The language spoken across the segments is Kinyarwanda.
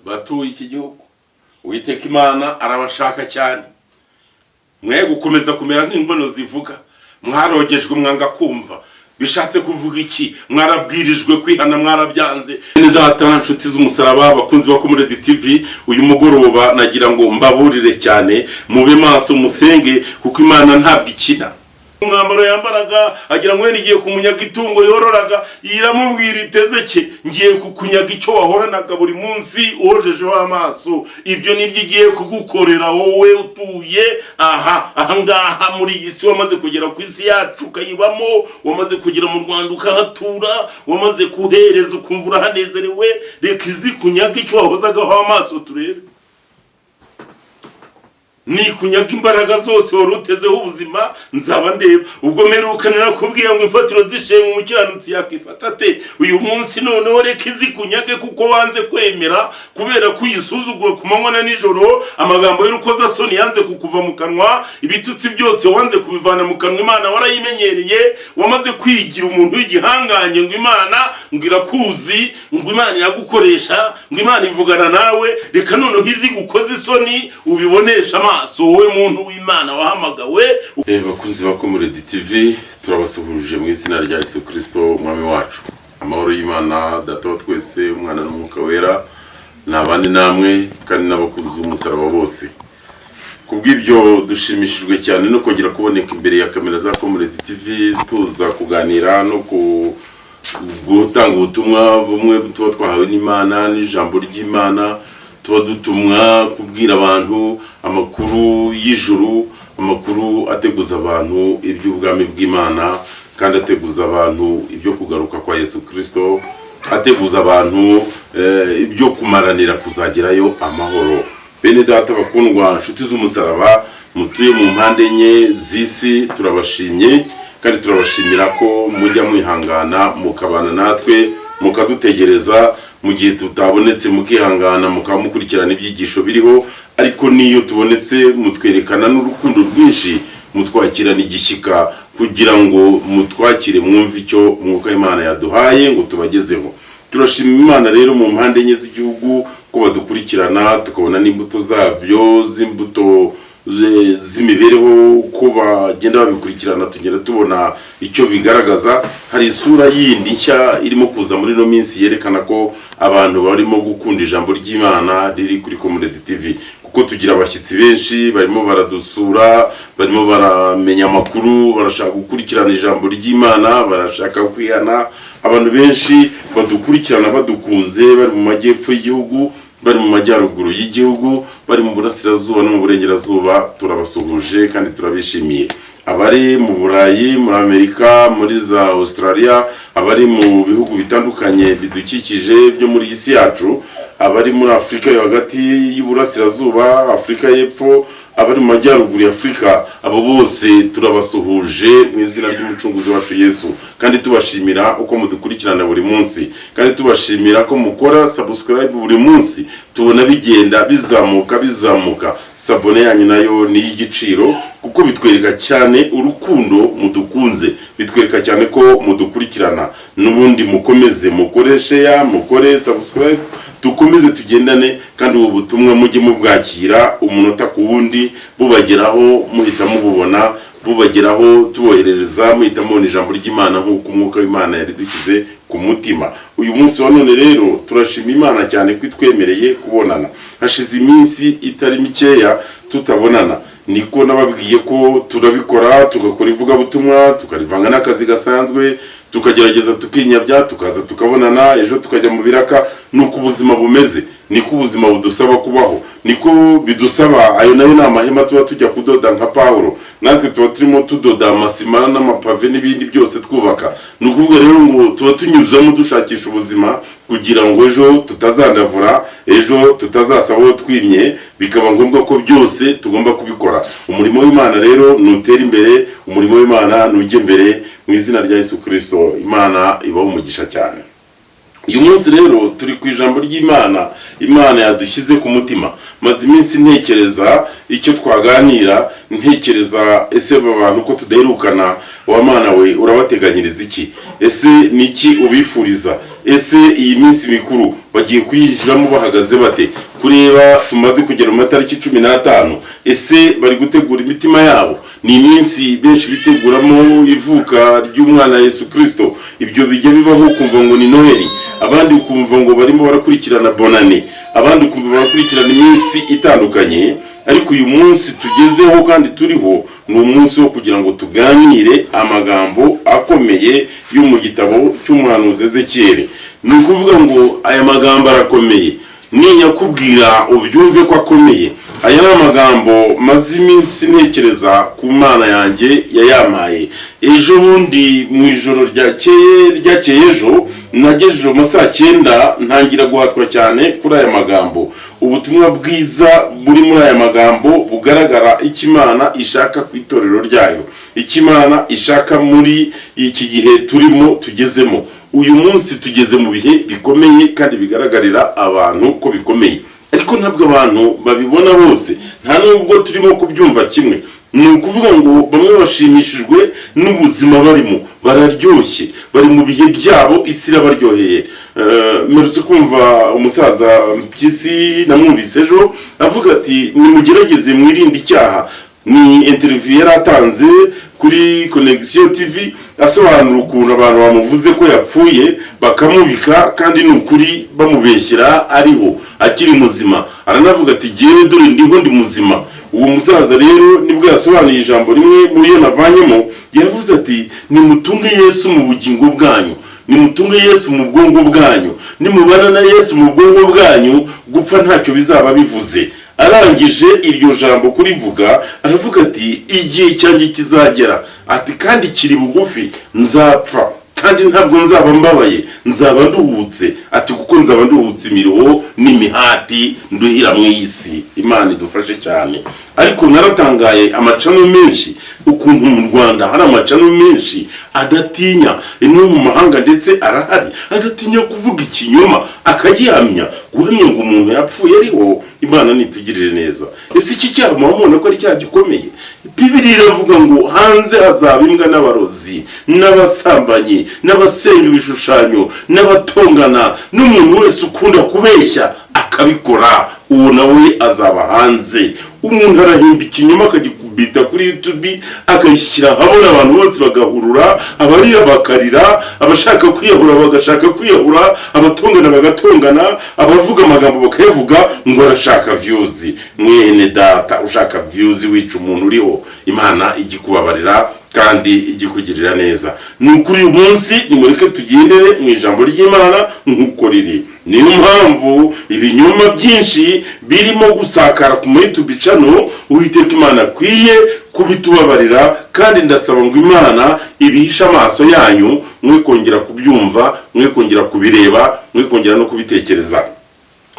Batuye iki gihugu, Uwiteka Imana arabashaka cyane. Mwe gukomeza kumera nk'inkono zivuga. Mwarogejwe mwanga kumva. Bishatse kuvuga iki? Mwarabwirijwe kwihana, mwarabyanze. Bene data, nshuti z'umusaraba, abakunzi ba Comrade TV, uyu mugoroba nagira ngo mbaburire cyane: mube maso, musenge, kuko Imana ntabwo ikina. Umwambaro yambaraga, agira ngo wenda igiye kumunyaga itungo yororaga. Iramubwira itezeke: "Ngiye kukunyaga icyo wahoranaga buri munsi uhojejeho amaso." Ibyo nibyo igiye kugukorera wowe utuye aha ahangaha muri iyi si. Wamaze kugera ku isi yacu ukayibamo, wamaze kugera mu Rwanda ukahatura, wamaze kuhereza ukumva urahanezerewe, reka izi kunyaga icyo wahozagaho amaso turebe. Ni kunyaga imbaraga zose wari utezeho ubuzima, nzaba ndeba. Ubwo mperukana nakubwiye ngo imfatiro zishenga umukiranutsi yakifata ate? Uyu munsi noneho reka izi kunyage, kuko wanze kwemera, kubera ko uyisuzugura ku manywa na nijoro. Amagambo y'urukozasoni yanze kukuva mu kanwa, ibitutsi byose wanze kubivana mu kanwa. Imana warayimenyereye, wamaze kwigira umuntu w'igihangange, ngo Imana ngo irakuzi, ngo Imana iragukoresha, ngo Imana ivugana nawe. Reka noneho izi gukoza isoni ubibonesha amaso, wowe muntu w'Imana wahamagawe. Bakunzi ba Comrade TV, turabasuhuje mu izina rya Yesu Kirisito Umwami wacu. Amahoro y'Imana Data wa twese, Umwana n'Umwuka Wera ni abandi namwe kandi n'abakuzi b'umusaraba bose. Kubw'ibyo dushimishijwe cyane no kongera kuboneka imbere ya kamera za Comrade TV, tuza kuganira no ku gutanga ubutumwa bumwe tuba twahawe n'Imana n'ijambo ry'Imana. Tuba dutumwa kubwira abantu amakuru y'ijuru, amakuru ateguza abantu iby'ubwami bw'Imana, kandi ateguza abantu ibyo kugaruka kwa Yesu Kirisito, ateguza abantu ibyo kumaranira kuzagerayo amahoro. Bene data bakundwa, inshuti z'umusaraba mutuye mu mpande enye z'isi, turabashimye kandi turabashimira ko mujya mwihangana mukabana natwe, mukadutegereza mu gihe tutabonetse, mukihangana mukaba mukurikirana ibyigisho biriho. Ariko n'iyo tubonetse mutwerekana n'urukundo rwinshi, mutwakirana igishyika kugira ngo mutwakire, mwumve icyo Umwuka w'Imana yaduhaye ngo tubagezeho. Turashima Imana rero mu mpande enye z'igihugu ko badukurikirana, tukabona n'imbuto zabyo, z'imbuto z'imibereho, ko bagenda babikurikirana, tugenda tubona icyo bigaragaza. Hari isura yindi nshya irimo kuza muri ino minsi yerekana ko abantu barimo gukunda ijambo ry'Imana riri kuri Comrade TV, kuko tugira abashyitsi benshi barimo baradusura, barimo baramenya amakuru, barashaka gukurikirana ijambo ry'Imana, barashaka kwihana. Abantu benshi badukurikirana badukunze bari mu majyepfo y'igihugu, bari mu majyaruguru y'igihugu, bari mu burasirazuba no mu burengerazuba, turabasuhuje kandi turabishimiye. Abari mu Burayi, muri Amerika, muri za Australia, abari mu bihugu bitandukanye bidukikije byo muri iyi si yacu, abari muri Afurika yo hagati y'uburasirazuba, Afurika y'Epfo, abari mu majyaruguru ya Afurika, abo bose turabasuhuje mu izina ry'Umucunguzi wacu Yesu, kandi tubashimira uko mudukurikirana buri munsi, kandi tubashimira ko mukora subscribe buri munsi. Tubona bigenda bizamuka, bizamuka. S'abonner yanyu nayo ni iy'igiciro, kuko bitwereka cyane urukundo mudukunze, bitwereka cyane ko mudukurikirana. N'ubundi mukomeze mukore share, mukore subscribe, dukomeze tugendane, kandi ubu butumwa mujye mubwakira umunota ku wundi, bubageraho muhita mububona, bubageraho tuboherereza, muhita mubona ijambo ry'Imana nk'uko Umwuka w'Imana yaridushyize ku mutima. Uyu munsi wa none rero turashima Imana cyane ko itwemereye kubonana. Hashize iminsi itari mikeya tutabonana. Niko nababwiye ko turabikora, tugakora ivugabutumwa, tukarivanga n'akazi gasanzwe, tukagerageza tukinyabya, tukaza tukabonana, ejo tukajya mu biraka. Nuko ubuzima bumeze, niko ubuzima budusaba kubaho, niko bidusaba. Ayo nayo ni amahema tuba tujya kudoda nka Pawulo. Natwe tuba turimo tudoda amasima n'amapave n'ibindi byose twubaka. Ni ukuvuga rero ngo tuba tunyuzamo dushakisha ubuzima kugira ngo ejo tutazandavura, ejo tutazasaba uwo twimye, bikaba ngombwa ko byose tugomba kubikora. Umurimo w'Imana rero nutera imbere, umurimo w'Imana nujye imbere mu izina rya Yesu Kirisito. Imana ibaho umugisha cyane. Uyu munsi rero turi ku ijambo ry'Imana Imana yadushyize ku mutima. Maze iminsi ntekereza icyo twaganira, ntekereza: ese aba bantu ko tudaherukana? Wa Mana we, urabateganyiriza iki? Ese ni iki ubifuriza? Ese iyi minsi mikuru bagiye kuyinjiramo bahagaze bate? Kureba tumaze kugera mu matariki 15, ese bari gutegura imitima yabo? Ni iminsi benshi biteguramo ivuka ry'umwana Yesu Kirisito. Ibyo bijya bibaho, ukumva ngo ni Noheli, abandi ukumva ngo barimo barakurikirana Bonane, abandi ukumva barakurikirana iminsi itandukanye. Ariko uyu munsi tugezeho kandi turiho ni umunsi wo kugira ngo tuganire amagambo akomeye yo mu gitabo cy'umuhanuzi Ezekiyeli. Ni ukuvuga ngo aya magambo arakomeye, ninyakubwira ubyumve ko akomeye. Aya ni amagambo maze iminsi ntekereza ku Mana yanjye yayampaye ejo bundi mu ijoro ryakeye. Ryakeye ejo nagejeje mu saa 9, ntangira guhatwa cyane kuri aya magambo. Ubutumwa bwiza buri muri aya magambo bugaragara icyo Imana ishaka ku itorero ryayo, icyo Imana ishaka muri iki gihe turimo tugezemo. Uyu munsi tugeze mu bihe bikomeye kandi bigaragarira abantu ko bikomeye, ariko ntabwo abantu babibona bose, nta nubwo turimo kubyumva kimwe. Ni ukuvuga ngo bamwe bashimishijwe n'ubuzima barimo, bararyoshye, bari mu bihe byabo, isi irabaryoheye. Mperutse kumva umusaza Mpyisi, namwumvise ejo avuga ati: "Nimugerageze mwirinde icyaha." Ni interview yari atanze kuri Connexion TV, asobanura ukuntu abantu bamuvuze ko yapfuye bakamubika, kandi ni ukuri bamubeshyera, ariho akiri muzima. Aranavuga ati: "Jyewe dore ndiho, ndi muzima." Uwo musaza rero nibwo yasobanuye ijambo rimwe muri yo navanyemo. Yavuze ati: "Nimutunge Yesu mu bugingo bwanyu, nimutunge Yesu mu bwonko bwanyu. Nimubana na Yesu mu bwonko bwanyu, gupfa ntacyo bizaba bivuze." Arangije iryo jambo kurivuga, aravuga ati: "Igihe cyanjye kizagera," ati, "kandi kiri bugufi, nzapfa kandi ntabwo nzaba mbabaye, nzaba nduhutse," ati, "kuko nzaba nduhutse imiruho n'imihati nduhira mu isi." Imana idufashe cyane. Ariko naratangaye, amachannel menshi, ukuntu mu Rwanda hari amachannel menshi adatinya, no mu mahanga ndetse arahari, adatinya kuvuga ikinyoma akagihamya, guhamya ngo umuntu yapfuye ariho. Imana nitugirire neza. Ese iki cyaha muba mubona ko ari icyaha gikomeye? Bibiri iravuga ngo hanze hazaba imbwa n'abarozi n'abasambanyi n'abasenga ibishushanyo n'abatongana, n'umuntu wese ukunda kubeshya akabikora, uwo nawe azaba hanze. Umuntu arahimba ikinyoma akagikubita kuri YouTube, akagishyira ahabona, abantu bose bagahurura, abarira bakarira, abashaka kwiyahura bagashaka kwiyahura, abatongana bagatongana, abavuga amagambo bakayavuga, ngo arashaka views. Mwene data, ushaka views wica umuntu uriho, Imana igikubabarira kandi igikugirira neza. Ni ukuri, uyu munsi nimureke tugendere mu ijambo ry'Imana nk'uko riri. Niyo mpamvu ibinyoma byinshi birimo gusakara ku muri YouTube channel, Uwiteka Imana akwiye kubitubabarira. Kandi ndasaba ngo Imana ibihishe amaso yanyu, mwe kongera kubyumva, mwe kongera kubireba, mwe kongera no kubitekereza.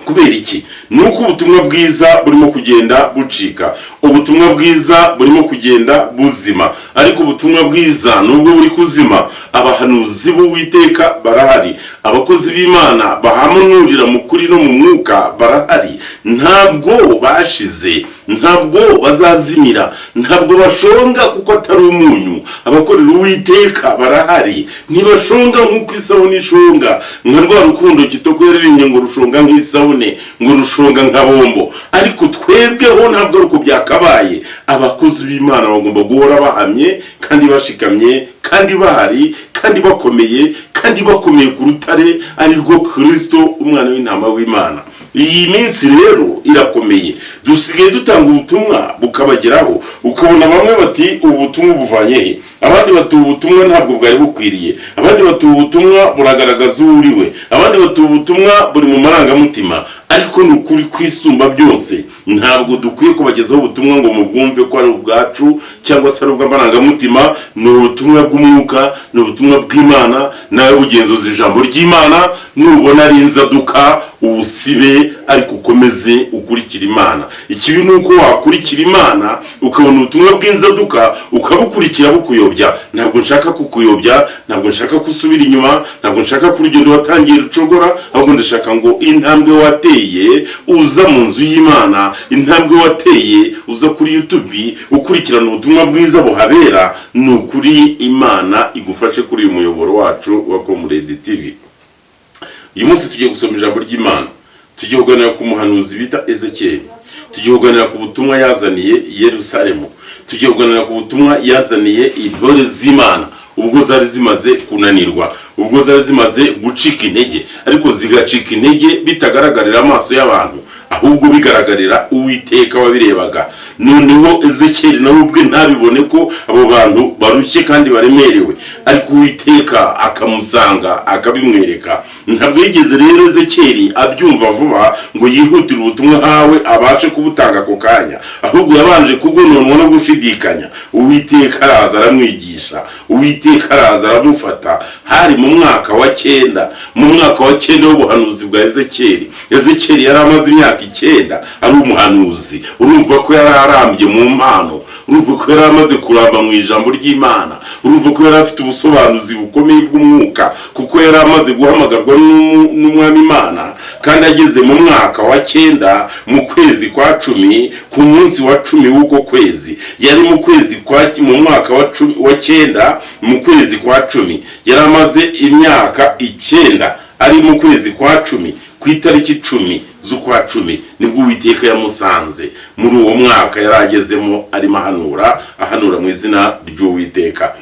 Kubera iki? Ni uko ubutumwa bwiza burimo kugenda bucika, ubutumwa bwiza burimo kugenda buzima. Ariko ubutumwa bwiza nubwo buri kuzima, abahanuzi b'Uwiteka barahari, abakozi b'Imana bahanurira mu kuri no mu mwuka barahari. Ntabwo bashize, ntabwo bazazimira, ntabwo bashonga kuko atari umunyu. Abakorera Uwiteka barahari, ntibashonga nk'uko isabune ishonga, nka rwa rukundo Kitoko yaririmbye ngo rushonga nk'isabune, ngo rushonga nka bombo. Ariko twebweho ntabwo ari uko byakabaye. Abakozi b'Imana bagomba guhora bahamye kandi bashikamye kandi bahari kandi bakomeye, kandi bakomeye ku rutare ari rwo Kirisito, umwana w'intama w'Imana. Iyi minsi rero irakomeye. Dusigaye dutanga ubutumwa bukabageraho, ukabona bamwe bati: "Ubu butumwa buvanye he?" Abandi bati: "Ubu butumwa ntabwo bwari bukwiriye." Abandi bati: "Ubu butumwa buragaragaza uwo uriwe." Abandi bati: "Ubu butumwa buri mu marangamutima." Ariko ni ukuri kwisumba byose, ntabwo dukwiye kubagezaho ubutumwa ngo mubwumve ko ari ubwacu cyangwa se ari ubw'amarangamutima. Ni ubutumwa bw'umwuka, ni ubutumwa bw'Imana. Nawe bugenzuza ijambo ry'Imana, nubona ari inzaduka ubusibe, ariko ukomeze ukurikira Imana. Ikibi ni uko wakurikira Imana ukabona Ukabona ubutumwa bw'inzaduka ukabukurikira bukuyobya. Ntabwo nshaka kukuyobya, ntabwo nshaka ko usubira inyuma, ntabwo nshaka ko urugendo watangiye rucogora, ahubwo ndashaka ngo intambwe wateye uza mu nzu y'Imana, intambwe wateye uza kuri YouTube ukurikirana ubutumwa bwiza buhabera, ni ukuri Imana igufashe kuri uyu muyoboro wacu wa Comrade TV. Uyu munsi tugiye gusoma ijambo ry'Imana, tugiye kuganira ku muhanuzi bita Ezekiyeli, tugiye kuganira ku butumwa yazaniye Yerusalemu, tugiye kuganira ku butumwa yazaniye intore z'Imana ubwo zari zimaze kunanirwa, ubwo zari zimaze gucika intege, ariko zigacika intege bitagaragarira amaso y'abantu, ahubwo bigaragarira Uwiteka wabirebaga. Noneho Ezekiyeli nawe ubwe ntabibone ko abo bantu barushye kandi baremerewe, ariko Uwiteka akamusanga akabimwereka. Ntabwo yigeze rero Ezekiyeli abyumva vuba ngo yihutire ubutumwa ahawe abashe kubutanga ako kanya, ahubwo yabanje kugononwa no gushidikanya. Uwiteka araza aramwigisha, Uwiteka araza aramufata. Hari mu mwaka wa 9, mu mwaka wa 9 w'ubuhanuzi bwa Ezekiyeli. Ezekiyeli yari amaze imyaka 9 ari umuhanuzi. Urumva ko yari arambye mu mpano, urumva ko yari amaze kuramba mu ijambo ry'Imana, urumva ko yari afite ubusobanuzi bukomeye bw'umwuka, kuko yari amaze guhamagarwa n'Umwami Imana. Kandi ageze mu mwaka wa 9, mu kwezi kwa 10, ku munsi wa 10 w'uko kwezi, yari mu kwezi kwa mu mwaka wa 10, wa 9, mu kwezi kwa 10, yari amaze imyaka 9 ari mu kwezi kwa 10, ku itariki 10 z'ukwa 10 nibwo Uwiteka yamusanze muri uwo mwaka yari agezemo arimo ahanura, ahanura mu izina ry'Uwiteka.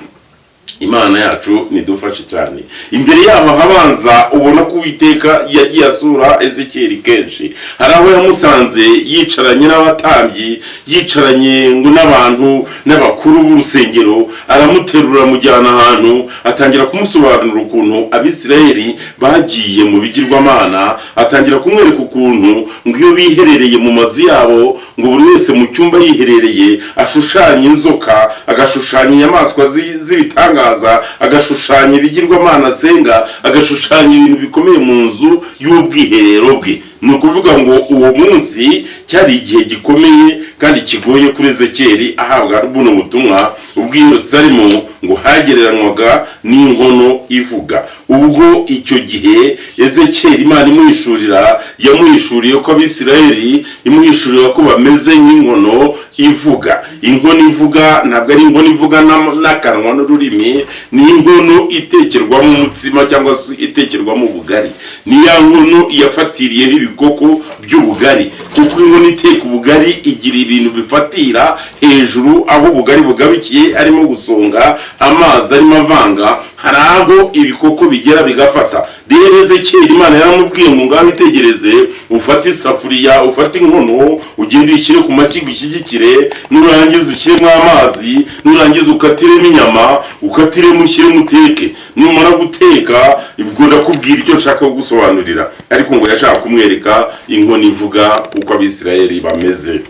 Imana yacu nidufashe cyane. Imbere yaho habanza ubona ko Uwiteka yagiye asura Ezekiyeli kenshi. Hari aho yamusanze yicaranye n'abatambyi, yicaranye ngo n'abantu n'abakuru b'urusengero, aramuterura amujyana ahantu, atangira kumusobanurira ukuntu Abisirayeli bagiye mu bigirwamana, atangira kumwereka ukuntu ngo iyo biherereye mu mazu yabo, ngo buri wese mu cyumba yiherereye ashushanya inzoka, agashushanya inyamaswa z'ibitangaza, agashushanya ibigirwamana asenga, agashushanya ibintu bikomeye mu nzu y'ubwiherero bwe. Ni ukuvuga ngo uwo munsi cyari igihe gikomeye kandi kigoye kuri Ezekiyeli ahabwa buno butumwa, ubwo i Yerusalemu ngo hagereranywaga n'inkono ivuga. Ubwo icyo gihe Ezekiyeli Imana imuhishurira, yamuhishuriye ko Abisirayeli, imuhishurira ko bameze nk'inkono ivuga. Inkono ivuga ntabwo ari inkono ivuga n'akanwa n'ururimi, ni inkono itekerwamo umutsima cyangwa se itekerwamo ubugari. Ni ya nkono yafatiriyeho ibikoko by'ubugari, kuko inkono iteka ubugari igira ibintu bifatira hejuru aho ubugari bugarukiye, arimo gusonga amazi arimo avanga, hari aho ibikoko bigera bigafata. Rero Ezekiyeli Imana yaramubwiye ngo ngaho itegereze, ufate isafuriya, ufate inkono, ugende uyishyire ku mashyiga ushyigikire, nurangiza ushyiremo amazi, nurangiza ukatiremo inyama, ukatiremo ushyiremo uteke. Numara guteka ubwo ndakubwira icyo nshaka kugusobanurira. Ariko ngo yashaka kumwereka inkono ivuga uko Abisirayeli bameze.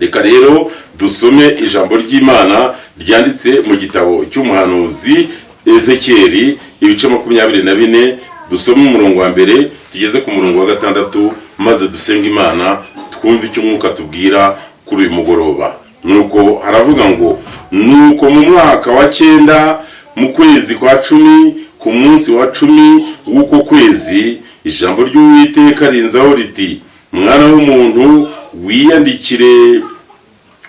Reka rero dusome ijambo ry'Imana ryanditse mu gitabo cy'umuhanuzi Ezekiyeli, ibice 24, dusome umurongo wa 1 tugeze ku murongo wa 6, maze dusenge Imana twumve icyo umwuka tubwira kuri uyu mugoroba. Nuko haravuga ngo: "Nuko mu mwaka wa 9, mu kwezi kwa 10, ku munsi wa 10 w'uko kwezi, ijambo ry'Uwiteka rinzaho riti: Mwana w'umuntu, wiyandikire,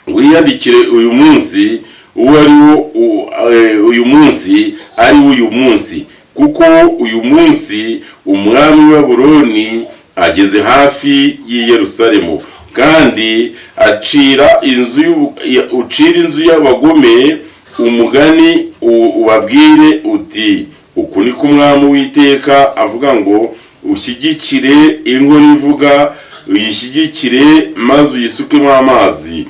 wiyandikire uyu munsi uwo ari wo, uyu munsi ari wo uyu munsi, kuko uyu munsi umwami wa Babuloni ageze hafi y'i Yerusalemu. Kandi acira inzu ucira inzu y'abagome umugani, ubabwire uti: Uku niko Umwami Uwiteka avuga ngo: Ushyigikire inkono ivuga, uyishyigikire maze uyisukemo amazi,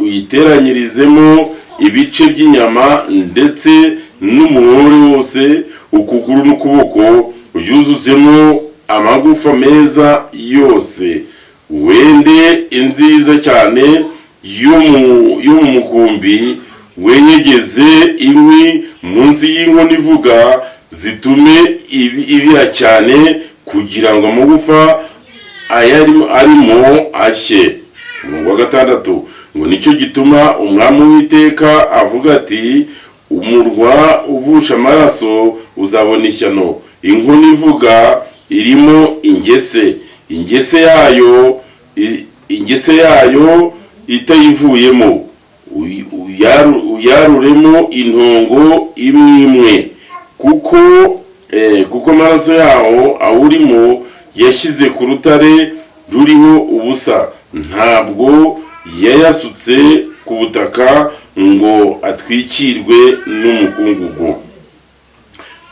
uyiteranyirizemo ibice by'inyama ndetse n'umuhore wose, ukuguru n'ukuboko, uyuzuzemo amagufa meza yose. Wende inziza cyane yo mu mukumbi, wenyegeze inkwi munsi y'inkono ivuga, zitume ibira cyane, kugira ngo amagufa ayarimo arimo ashye." Umurongo wa 6. Ngo nicyo gituma Umwami Uwiteka avuga ati: "Umurwa uvusha amaraso uzabona ishyano, inkono ivuga irimo ingese, ingese yayo itayivuyemo, uyaruremo intongo imwe imwe, kuko amaraso yawo awurimo yashyize ku rutare ruriho ubusa, ntabwo yayasutse ku butaka ngo atwikirwe n'umukungugu."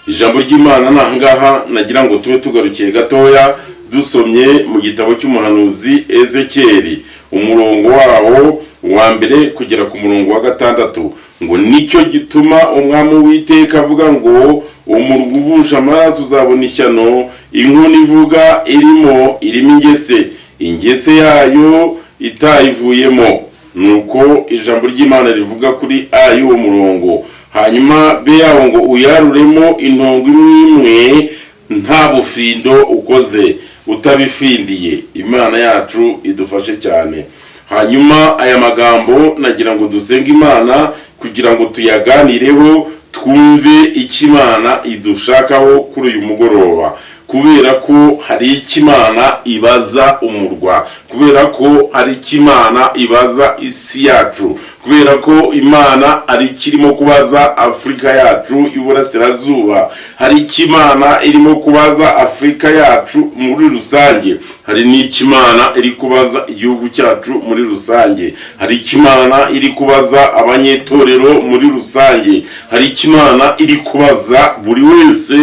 Ijambo ry'Imana ni ahangaha nagira ngo tube tugarukiye gatoya. Dusomye mu gitabo cy'umuhanuzi Ezekeri, umurongo wawo wa mbere kugera ku murongo wa gatandatu, ngo nicyo gituma Umwami Uwiteka avuga ngo: "Umurwa uvusha amaraso uzabona ishyano, inkono ivuga irimo ingese, ingese yayo itayivuyemo." Nuko ijambo ry'Imana rivuga kuri a y'uwo murongo. Hanyuma b yawo ngo uyaruremo intongo imwe imwe, nta bufindo ukoze, utabifindiye. Imana yacu idufashe cyane. Hanyuma aya magambo nagira ngo dusenge Imana kugira ngo tuyaganireho, twumve icyo Imana idushakaho kuri uyu mugoroba, kubera ko hari icyo Imana ibaza umurwa, kubera ko hari icyo Imana ibaza isi yacu, kubera ko Imana ari ikirimo kubaza Afurika yacu y'Uburasirazuba, hari icyo Imana irimo kubaza Afurika yacu muri rusange, hari n'icyo Imana iri kubaza igihugu cyacu muri rusange, hari icyo Imana iri kubaza abanyetorero muri rusange, hari icyo Imana iri kubaza buri wese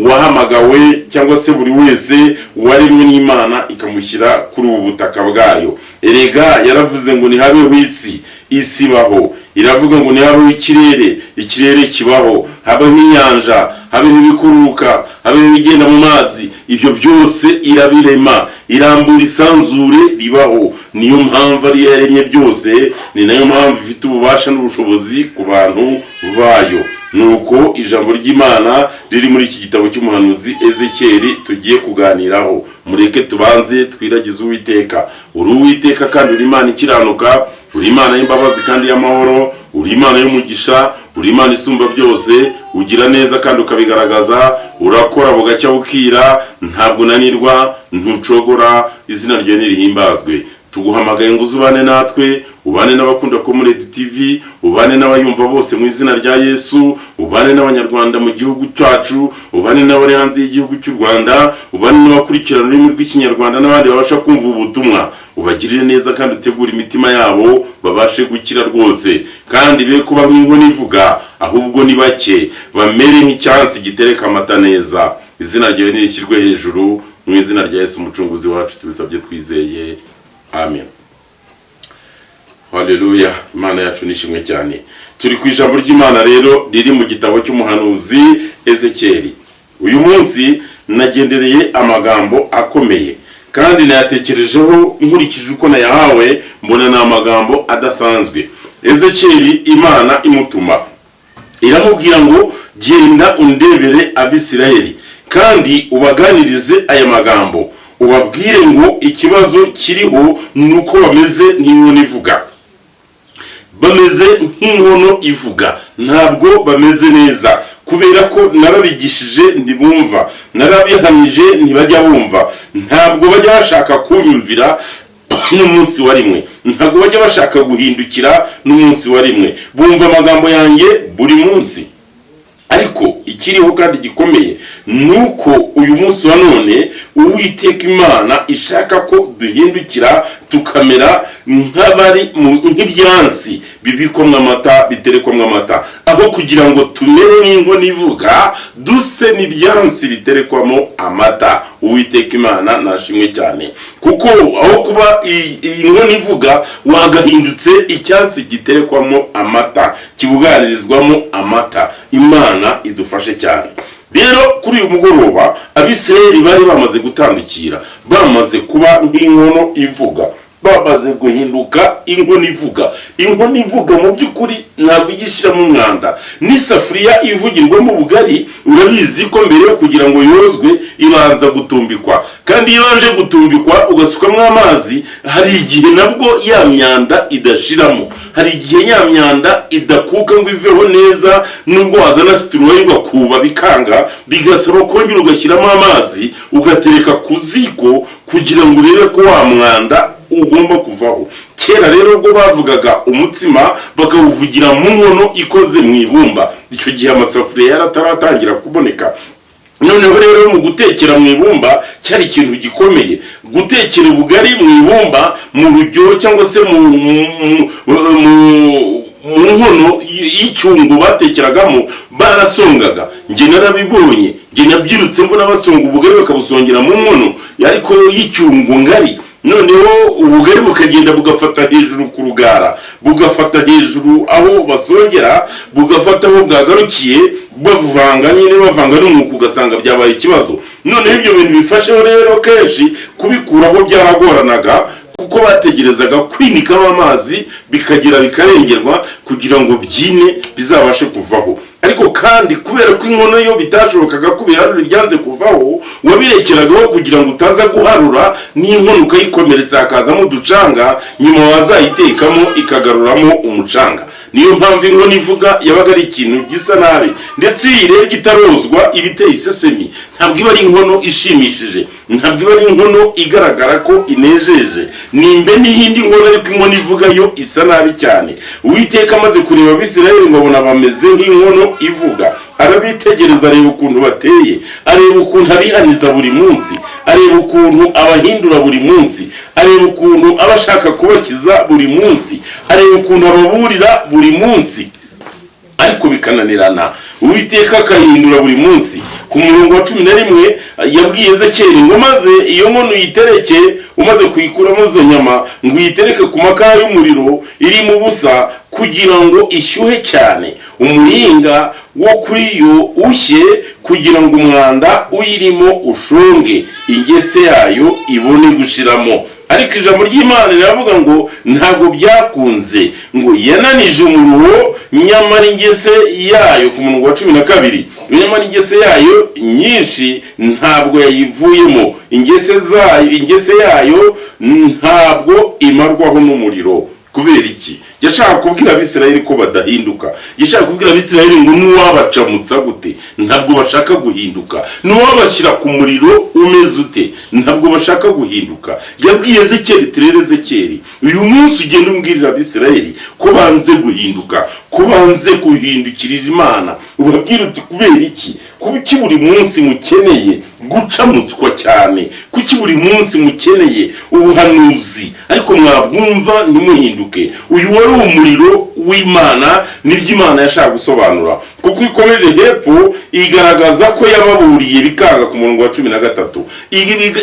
wahamagawe cyangwa se buri wese waremwe n'Imana ikamushyira kuri ubu butaka bwayo. Erega yaravuze ngo ntihabeho isi, isi ibaho. Iravuga ngo ntihabeho ikirere, ikirere kibaho. Habeho inyanja, habeho ibikururuka, habeho ibigenda mu mazi, ibyo byose irabirema, irambura isanzure ribaho. Niyo mpamvu ariyo yaremye byose, ni nayo mpamvu ifite ububasha n'ubushobozi ku bantu bayo. Nuko ijambo ry'Imana riri muri iki gitabo cy'umuhanuzi Ezekeri tugiye kuganiraho. Mureke tubanze twiragize Uwiteka. Uri Uwiteka kandi uri Imana ikiranuka, uri Imana y'imbabazi kandi y'amahoro, uri Imana y'umugisha, uri Imana isumba byose. Ugira neza kandi ukabigaragaza, urakora bugacya bukira, ntabwo unanirwa, ntucogora. Izina ryawe nirihimbazwe. Tuguhamagaye ngo uze ubane natwe, ubane n'abakunda Comrade TV, ubane n'abayumva bose mu izina rya Yesu, ubane n'Abanyarwanda mu gihugu cyacu, ubane n'abari hanze y'igihugu cy'u Rwanda, ubane n'abakurikirana ururimi rw'Ikinyarwanda n'abandi babasha kumva ubutumwa. Ubagirire neza kandi utegure imitima yabo babashe gukira rwose, kandi be kuba nk'inkono ivuga, ahubwo ni bake bamere nk'icyansi gitereka amata neza. Izina ryawe nirishyirwe hejuru. Mu izina rya Yesu Umucunguzi wacu tubisabye twizeye, amen. Haleluya, Imana yacu nishimwe cyane. Turi ku ijambo ry'Imana rero riri mu gitabo cy'umuhanuzi Ezekeri. Uyu munsi nagendereye amagambo akomeye kandi nayatekerejeho nkurikije uko nayahawe, mbona ni amagambo adasanzwe. Ezekeri Imana imutuma iramubwira ngo: "Genda undebere Abisirayeli kandi ubaganirize aya magambo, ubabwire ngo ikibazo kiriho ni uko bameze nk'inkono ivuga." Bameze nk'inkono ivuga, ntabwo bameze neza, kubera ko narabigishije ntibumva, narabihamije ntibajya bumva, ntabwo bajya bashaka kunyumvira n'umunsi wa rimwe, ntabwo bajya bashaka guhindukira n'umunsi wa rimwe. Bumva amagambo yanjye buri munsi, ariko ikiriho kandi gikomeye ni uko uyu munsi wa none Uwiteka Imana ishaka ko duhindukira, tukamera nk'abari nk'ibyansi bibikwamo amata, biterekwamo amata. Aho kugira ngo tumere nk'inkono ivuga, duse n'ibyansi biterekwamo amata. Uwiteka Imana nashimwe cyane, kuko aho kuba iyi nkono ivuga wagahindutse icyansi giterekwamo amata, kibuganirizwamo amata. Imana idufashe cyane. Rero kuri uyu mugoroba, Abisirayeli bari bamaze gutandukira, bamaze kuba nk'inkono ivuga. Bamaze guhinduka inkono ivuga. Inkono ivuga mu by'ukuri ntabwo ijya ishyiramo umwanda. N'isafuriya ivugirwamo ubugari, urabizi ko mbere yo kugira ngo yozwe ibanza gutumbikwa, kandi iyo ibanje gutumbikwa ugasukamo amazi, hari igihe nabwo ya myanda idashiramo, hari igihe ya myanda idakuka ngo iveho neza. Nubwo wazana situruwayi ugakuba bikanga, bigasaba kongera ugashyiramo amazi, ugatereka ku ziko kugira ngo urebe ko wa mwanda ugomba kuvaho. Kera rero ubwo bavugaga umutsima, bakawuvugira mu nkono ikoze mu ibumba. Icyo gihe amasafuriya yarataratangira kuboneka. Noneho rero mu gutekera mu ibumba cyari ikintu gikomeye. Gutekera ubugari mu ibumba, mu rujyo, cyangwa se mu nkono y'icyungo batekeragamo, barasongaga. Njye narabibonye, njye nabyirutse mbona basonga ubugari, bakabusongera mu nkono ariko y'icyungo ngari. Noneho ubugari bukagenda bugafata hejuru ku rugara, bugafata hejuru aho basongera, bugafata aho bwagarukiye, bavanga nyine, bavanga n'umwuka, ugasanga byabaye ikibazo. Noneho ibyo bintu bifasheho rero, kenshi kubikuraho byaragoranaga, kuko bategerezaga kwinikamo amazi bikagera bikarengerwa kugira ngo byine bizabashe kuvaho. Ariko kandi kubera ko inkono yo bitashobokaga ko ibiharuro byanze kuvaho, wabirekeragaho kugira ngo utaza guharura n'inkono ukayikomeretsa, hakazamo uducanga, nyuma wazayitekamo ikagaruramo umucanga. Niyo mpamvu inkono ivuga yabaga ari ikintu gisa nabi, ndetse iyo uyirebye itarozwa iba iteye isesemi. Ntabwo iba ari inkono ishimishije, ntabwo iba ari inkono igaragara ko inejeje. Nimbe n'iyindi nkono, ariko inkono ivuga yo isa nabi cyane. Uwiteka amaze kureba Abisirayeli ngo abona bameze nk'inkono ivuga. Arabitegereza, areba ukuntu bateye, areba ukuntu abihaniza buri munsi, areba ukuntu abahindura buri munsi, areba ukuntu aba ashaka kubakiza buri munsi, areba ukuntu ababurira buri munsi, ariko bikananirana. Uwiteka akahindura buri munsi. Ku murongo wa 11 yabwiye Ezekiyeli ngo: "Maze iyo nkono uyitereke, umaze kuyikuramo izo nyama, ngo uyitereke ku makara y'umuriro irimo ubusa, kugira ngo ishyuhe cyane, umuringa wo kuri yo ushye, kugira ngo umwanda uyirimo ushonge, ingese yayo ibone gushiramo." Ariko ijambo ry'Imana riravuga ngo ntabwo byakunze, ngo yananije umuruho, nyamara ingese yayo, ku murongo wa 12, nyamara ingese yayo nyinshi ntabwo yayivuyemo, ingese zayo, ingese yayo ntabwo imarwaho n'umuriro. Kubera iki? Yashaka kubwira Abisirayeli ko badahinduka. Yashaka kubwira Abisirayeli ngo n'uwabacamutsa gute ntabwo bashaka guhinduka, n'uwabashyira ku muriro umeze ute ntabwo bashaka guhinduka. Yabwiye Ezekiyeli ati: "Rero Ezekiyeli, uyu munsi ugenda umbwirira Abisirayeli ko banze guhinduka, ko banze guhindukirira Imana. Ubabwira uti: kubera iki? Kuki buri munsi mukeneye gucamutswa cyane? Kuki buri munsi mukeneye ubuhanuzi, ariko mwabwumva ntimuhinduke?" Uyu wari umuriro w'Imana, nibyo Imana yashaka gusobanura, kuko ikomeje hepfo igaragaza ko yababuriye bikanga. Ku murongo wa 13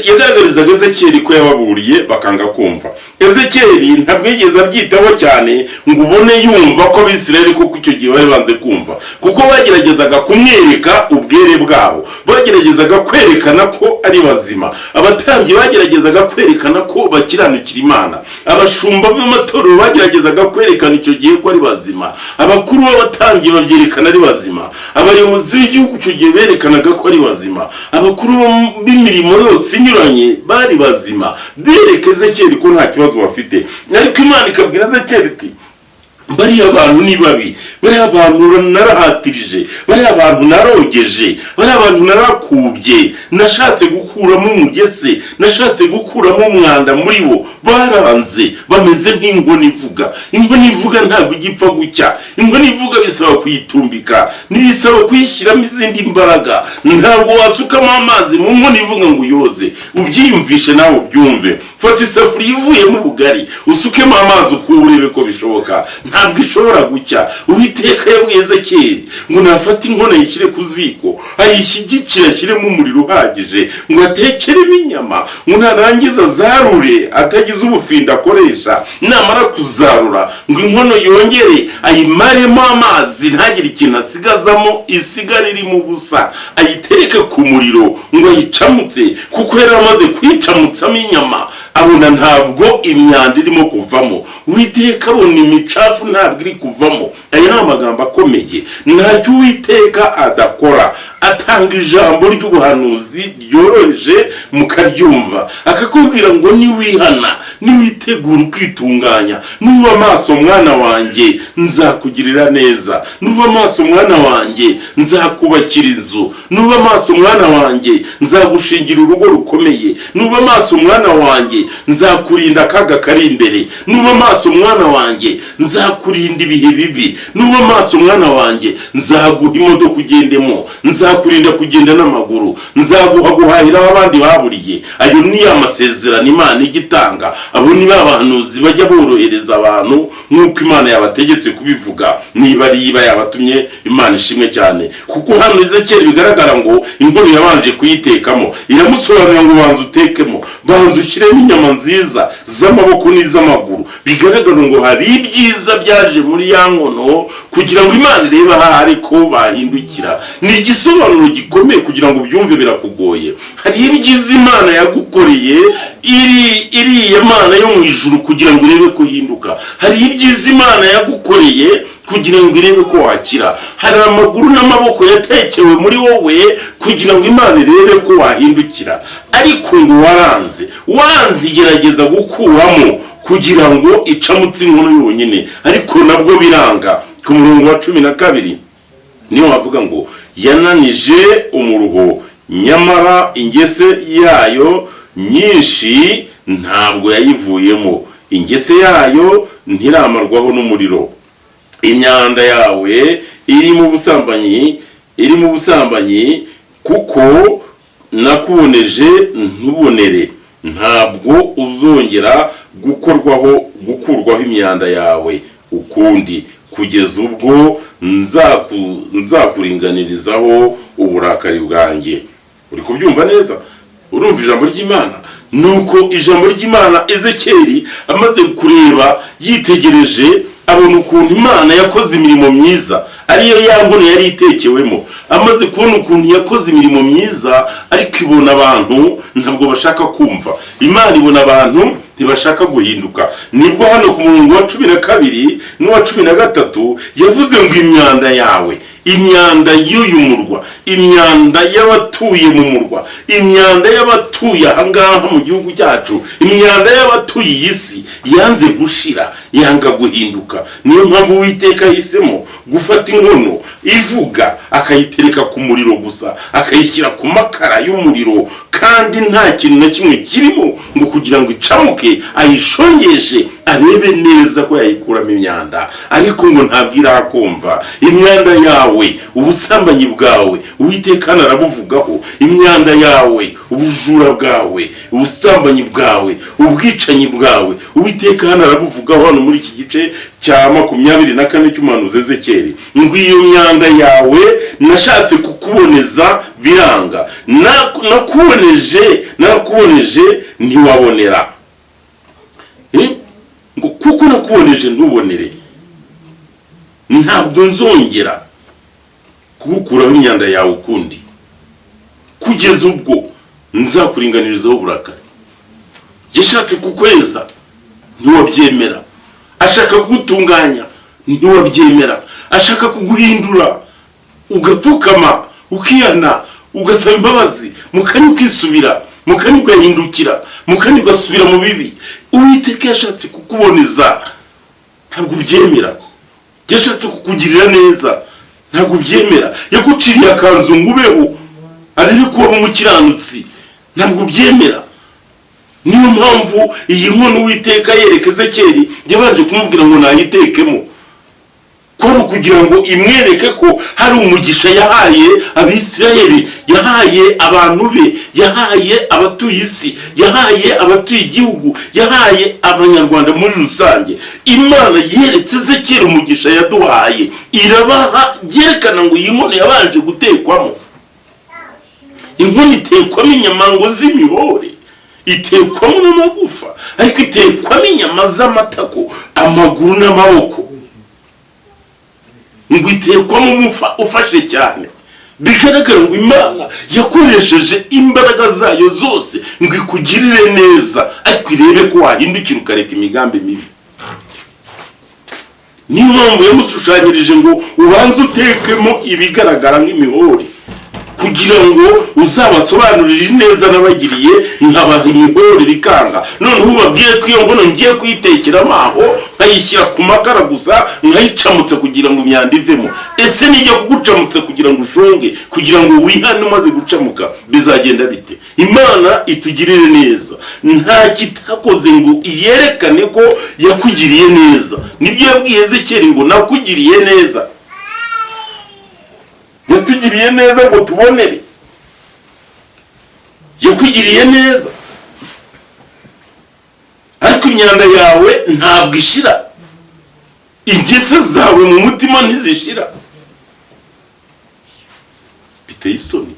yagaragarizaga Ezekiyeli ko yababuriye bakanga kumva. Ezekiyeli ntabwo yigeze abyitaho cyane ngo ubone yumva ko Abisirayeli koko icyo gihe bari banze kumva, kuko bageragezaga kumwereka ubwere bwabo, bageragezaga kwerekana ko ari bazima. Abatambyi bageragezaga kwerekana ko bakiranukira Imana, abashumba b'amatorero bageragezaga kwerekana icyo gihe ko ari bazima, abakuru b'abatambyi babyerekana ari bazima, abayobozi b'igihugu icyo gihe berekanaga ko ari bazima, abakuru b'imirimo yose inyuranye bari bazima, bereka Ezekiyeli ko nta kibazo bafite. Ariko Imana ikabwira Ezekiyeli iti: "Bariya bantu ni babi, bariya bantu narahatirije, bariya bantu narogeje, bariya bantu narakubye, nashatse gukuramo umugese, nashatse gukuramo umwanda muri bo, baranze, bameze nk'inkono ivuga." Inkono ivuga ntabwo ijya ipfa gucya. Inkono ivuga bisaba kuyitumbika, ntibisaba kuyishyiramo izindi mbaraga. Ntabwo wasukamo amazi mu nkono ivuga ngo uyoze. Ubyiyumvishe nawe ubyumve. Fata isafuriya ivuyemo ubugari, usukemo amazi ukuba, urebe ko bishoboka. Ntabwo ishobora gucya. Uwiteka yabwiye Ezekiyeli ngo nafate inkono ayishyire ku ziko, ayishyigikire, ashyiremo umuriro uhagije, ngo atekeremo inyama, ngo narangiza azarure atagize ubufindo akoresha. Namara kuzarura, ngo inkono yongere ayimaremo amazi, ntagire ikintu asigazamo, isigare irimo ubusa, ayitereke ku muriro ngo ayicamutse, kuko yari amaze kuyicamutsamo inyama. Abona ntabwo imyanda irimo kuvamo. Uwiteka abona imicafu ntabwo iri kuvamo. Aya ni amagambo akomeye. Ntacyo Uwiteka adakora. Atanga ijambo ry'ubuhanuzi ryoroheje mukaryumva, akakubwira ngo niwihana, niwitegura ukitunganya, nuba amaso mwana wanjye, nzakugirira neza. Nuba amaso mwana wanjye, nzakubakira inzu. Nuba amaso mwana wanjye, nzagushingira urugo rukomeye. Nuba amaso mwana wanjye, nzakurinda akaga kari imbere. Nuba amaso mwana wanjye, nzakurinda ibihe bibi. Nuba amaso mwana wanjye, nzaguha imodoka ugendemo, nzakurinda kugenda n'amaguru, nzaguha guhahira aho abandi baburiye. Ayo ni amasezerano Imana ijya itanga. Abo ni ba bahanuzi bajya borohereza abantu nk'uko Imana yabategetse kubivuga, niba ari iba yabatumye. Imana ishimwe cyane, kuko hano Ezekiyeli bigaragara ngo inkono yabanje kuyitekamo, iramusobanurira ngo banza utekemo, banza ushyiremo inyama nziza z'amaboko n'iz'amaguru. Bigaragara ngo hari ibyiza byaje muri ya nkono kugira ngo Imana irebe aho ariko bahindukira. Ni igisobanuro gikomeye, kugira ngo ubyumve birakugoye. Hari ibyiza Imana yagukoreye, iri iriya Mana yo mu ijuru, kugira ngo irebe ko uhinduka. Hari ibyiza Imana yagukoreye kugira ngo irebe ko wakira. Hari amaguru n'amaboko yatekewe muri wowe kugira ngo Imana irebe ko wahindukira, ariko ngo waranze. Wanze, igerageza gukuramo kugira ngo icamutse inkono yonyine, ariko nabwo biranga. Ku murongo wa 12 niyo wavuga ngo yananije umuruho, nyamara ingese yayo nyinshi ntabwo yayivuyemo, ingese yayo ntiramarwaho n'umuriro. Imyanda yawe iri mu busambanyi, iri mu busambanyi, kuko nakuboneje ntubonere. Ntabwo uzongera gukorwaho, gukurwaho imyanda yawe ukundi, kugeza ubwo nzakuringanirizaho uburakari bwanjye. Uri kubyumva neza? Urumva ijambo ry'Imana? Nuko ijambo ry'Imana, Ezekeri amaze kureba, yitegereje, abona ukuntu Imana yakoze imirimo myiza, ariyo ya nkono yari itekewemo. Amaze kubona ukuntu yakoze imirimo myiza, ariko ibona abantu ntabwo bashaka kumva Imana, ibona abantu ntibashaka guhinduka, nibwo hano ku murongo wa 12 n'uwa 13 yavuze ngo imyanda yawe, imyanda y'uyu murwa, imyanda y'abatuye mu murwa, imyanda y'abatuye ahangaha mu gihugu cyacu, imyanda y'abatuye iyi si yanze gushira, yanga guhinduka. Niyo mpamvu Uwiteka yahisemo gufata inkono ivuga, akayitereka ku muriro gusa, akayishyira ku makara y'umuriro, kandi nta kintu na kimwe kirimo, ngo kugira ngo icamuke, ayishongeshe, arebe neza ko yayikuramo imyanda, ariko ngo ntabwo irakumva. Imyanda yawe, ubusambanyi bwawe, Uwiteka narabuvugaho. Imyanda yawe, ubujura bwawe, ubusambanyi bwawe, ubwicanyi bwawe, Uwiteka hano arabuvugaho, hano muri iki gice cya 24 cy'umuhanuzi Ezekeri, ngo iyo myanda yawe nashatse kukuboneza biranga. Nakuboneje, narakuboneje, ntiwabonera. Ngo kuko nakuboneje ntubonere, ntabwo nzongera kugukuraho imyanda yawe ukundi, kugeza ubwo nzakuringanirizaho uburakari. Yashatse kukweza ntiwabyemera, ashaka kugutunganya ntiwabyemera, ashaka kuguhindura ugapfukama, ukihana, ugasaba imbabazi, mukanya ukisubira, mukanya ugahindukira, mukanya ugasubira mu bibi. Uwiteka yashatse kukuboneza, ntabwo ubyemera. Yashatse kukugirira neza, ntabwo ubyemera. Yaguciriye akanzu ngo ubeho, arebe ko waba umukiranutsi, ntabwo ubyemera. Niyo mpamvu iyi nkono Uwiteka yereka Ezekeri, yabanje kumubwira ngo nayitekemo, ko kugira ngo imwereke ko hari umugisha yahaye Abisirayeli, yahaye abantu be, yahaye abatuye isi, yahaye abatuye igihugu, yahaye Abanyarwanda muri rusange. Imana yeretse Ezekeri umugisha yaduhaye, irabaha, byerekana ngo iyi nkono yabanje gutekwamo. Inkono itekwamo inyama ngo z'imihore, itekwamo n'amagufa, ariko itekwamo inyama z'amatako, amaguru n'amaboko, ngo itekwamo umufa ufashe cyane. Bigaragara ngo Imana yakoresheje imbaraga zayo zose ngo ikugirire neza, ariko irebe ko wahindukira ukareka imigambi mibi. Niyo mpamvu yamushushanyirije ngo ubanze utekemo ibigaragara nk'imihore, kugira ngo uzabasobanurire neza n'abagiriye nkabaha imihore bikanga. Noneho ubabwire ko iyo nkono ngiye kuyitekeramo aho, nkayishyira ku makara gusa, nkayicamutse kugira ngo imyanda ivemo. Ese nijya kugucamutse kugira ngo ushonge, kugira ngo wihane, umaze gucamuka bizagenda bite? Imana itugirire neza. Nta kitakoze ngo iyerekane ko yakugiriye neza. Nibyo yabwiye Ezekeri ngo nakugiriye neza. Yatugiriye neza ngo tubonere. Yakugiriye neza, ariko imyanda yawe ntabwo ishira, ingeso zawe mu mutima ntizishira. Biteye isoni,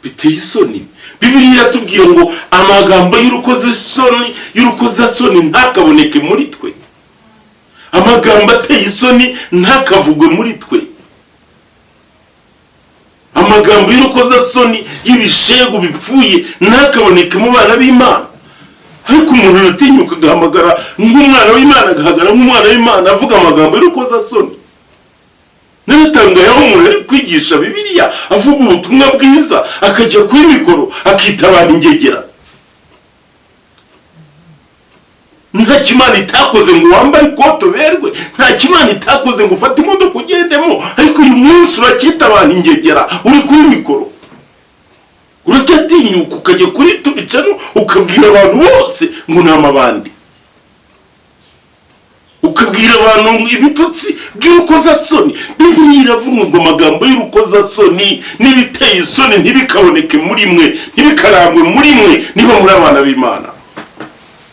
biteye isoni. Bibiliya iratubwira ngo amagambo y'urukozasoni ntakaboneke muri twe, amagambo ateye isoni ntakavugwe muri twe, amagambo y'urukozasoni y'ibishegu bipfuye ntakaboneke mu bana b'Imana. Ariko umuntu aratinyuka agahamagara nk'umwana w'Imana, agahagarara nk'umwana w'Imana, avuga amagambo y'urukozasoni. Naratangaye aho umuntu ari kwigisha Bibiliya, avuga ubutumwa bwiza, akajya kuri mikoro akita abantu ingegera. Nta kimana itakoze ngo wambare ikote uberwe, nta kimana itakoze ngo ufate imodoka ugendemo, ariko uyu munsi uracyita abantu ingegera uri kuri mikoro. Uracyatinyuka ukajya kuri tubicano ukabwira abantu bose ngo ni amabandi, ukabwira abantu ibitutsi by'urukozasoni. Bibiliya iravuga ngo amagambo y'urukozasoni n'ibiteye isoni ntibikaboneke muri mwe, ntibikarangwe muri mwe niba muri abana b'Imana.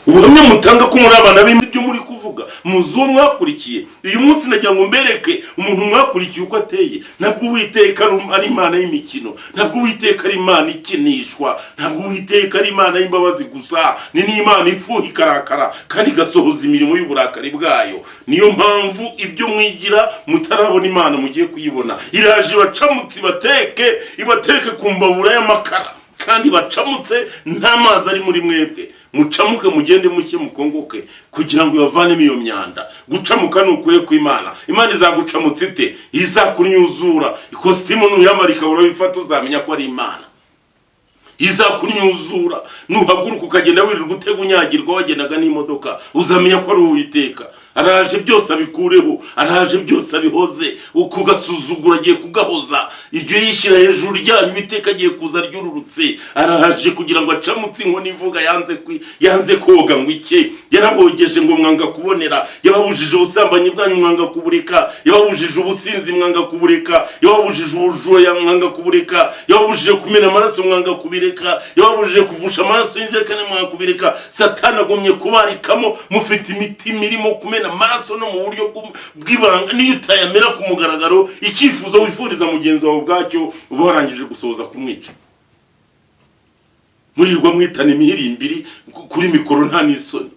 Ubuhamya mutanga ko muri abana b'Imana, ibyo muri kuvuga muzi uwo mwakurikiye. Uyu munsi nagira ngo mbereke umuntu mwakurikiye uko ateye. Ntabwo Uwiteka ari Imana y'imikino, ntabwo Uwiteka ari Imana ikinishwa, ntabwo Uwiteka ari Imana y'imbabazi gusa, ni n'Imana ifuha ikarakara kandi igasohoza imirimo y'uburakari bwayo. Niyo mpamvu ibyo mwigira mutarabona Imana mugiye kuyibona. Iraje ibacamutse, ibateke ku mbabura y'amakara, kandi bacamutse nta mazi ari muri mwebwe. Mucamuke, mugende mushye, mukongoke, kugira ngo ibavanemo iyo myanda. Gucamuka ni ukuye kw'Imana. Imana izagucamutsa ite? Izakunyuzura ikositimu nuyambara ikabura wifata, uzamenya ko ari Imana. Izakunyuzura nuhaguruka ukagenda wirirwa utega unyagirwa wagendaga n'imodoka, uzamenya ko ari Uwiteka. Araje byose abikureho, araje byose abihoze. Ukugasuzugura agiye kugahoza, iryo yishyira hejuru ryanyu Uwiteka agiye kuza ryururutse. Araje kugira ngo acamutse inkoni ivuga yanze koga ngo ike. Yarabogeje ngo mwanga kubonera, yababujije ubusambanyi bwanyu mwanga kubureka, yababujije ubusinzi mwanga kubureka, yababujije ubujura mwanga kubureka, yababujije kumena amaraso mwanga kubireka, yababujije kuvusha amaraso y'inzirakarengane mwanga kubireka. Satani agumye kubarikamo, mufite imitima irimo kumena amaraso no mu buryo bw'ibanga. Niyo utayamera ku mugaragaro, icyifuzo wifuriza mugenzi wawe ubwacyo uba warangije gusohoza kumwica. Murirwa mwitana imihirimbiri kuri mikoro, nta n'isoni.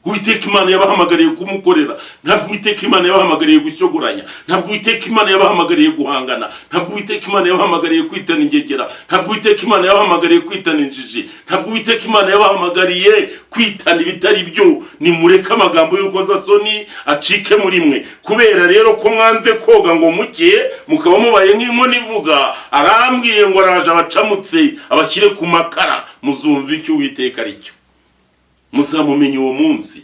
Uwiteka Imana yabahamagariye kumukorera, ntabwo Uwiteka Imana yabahamagariye gushyogoranya, ntabwo Uwiteka Imana yabahamagariye guhangana, ntabwo Uwiteka Imana yabahamagariye kwitana ingegera, ntabwo Uwiteka Imana yabahamagariye kwitana injiji, ntabwo Uwiteka Imana yabahamagariye kwitana ibitari byo. Nimureke amagambo y'urukozasoni acike muri mwe. Kubera rero ko mwanze koga ngo muke, mukaba mubaye nk'inkono ivuga, arambwiye ngo araje abacamutse abashyire ku makara, muzumva icyo Uwiteka ari cyo. Muzamumenya uwo munsi,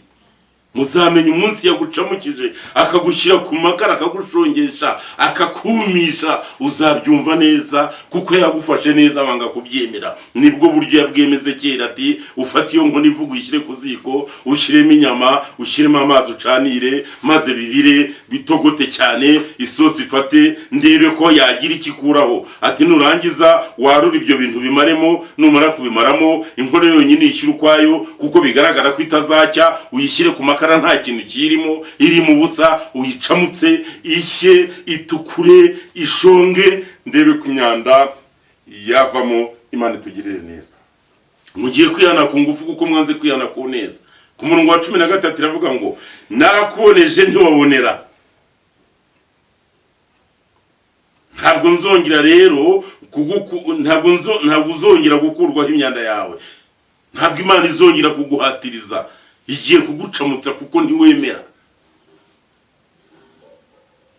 muzamenya umunsi yagucamukije akagushyira ku makara, akagushongesha, akakumisha. Uzabyumva neza kuko yagufashe neza wanga kubyemera. Nibwo buryo yabwemeze kera ati ufate iyo nkono ivuga uyishyire ku ziko, ushyiremo inyama, ushyiremo amazi, ucanire, maze bibire bitogote cyane, isosi ifate, ndebe ko yagira icyo ikuraho. Ati nurangiza warura ibyo bintu bimaremo, numara kubimaramo inkono yonyine uyishyire ukwayo, kuko bigaragara ko itazacya, uyishyire ku makara nta kintu kirimo, iri mu busa, uyicamutse ishye, itukure, ishonge, ndebe ku myanda yavamo. Imana itugirire neza. Mugiye kwihana ku ngufu kuko mwanze kwihana ku neza. Ku murongo wa 13 iravuga ngo narakuboneje ntiwabonera. Ntabwo nzongera rero ntabwo uzongera gukurwaho imyanda yawe. Ntabwo Imana izongera kuguhatiriza, igiye kugucamutsa kuko ntiwemera.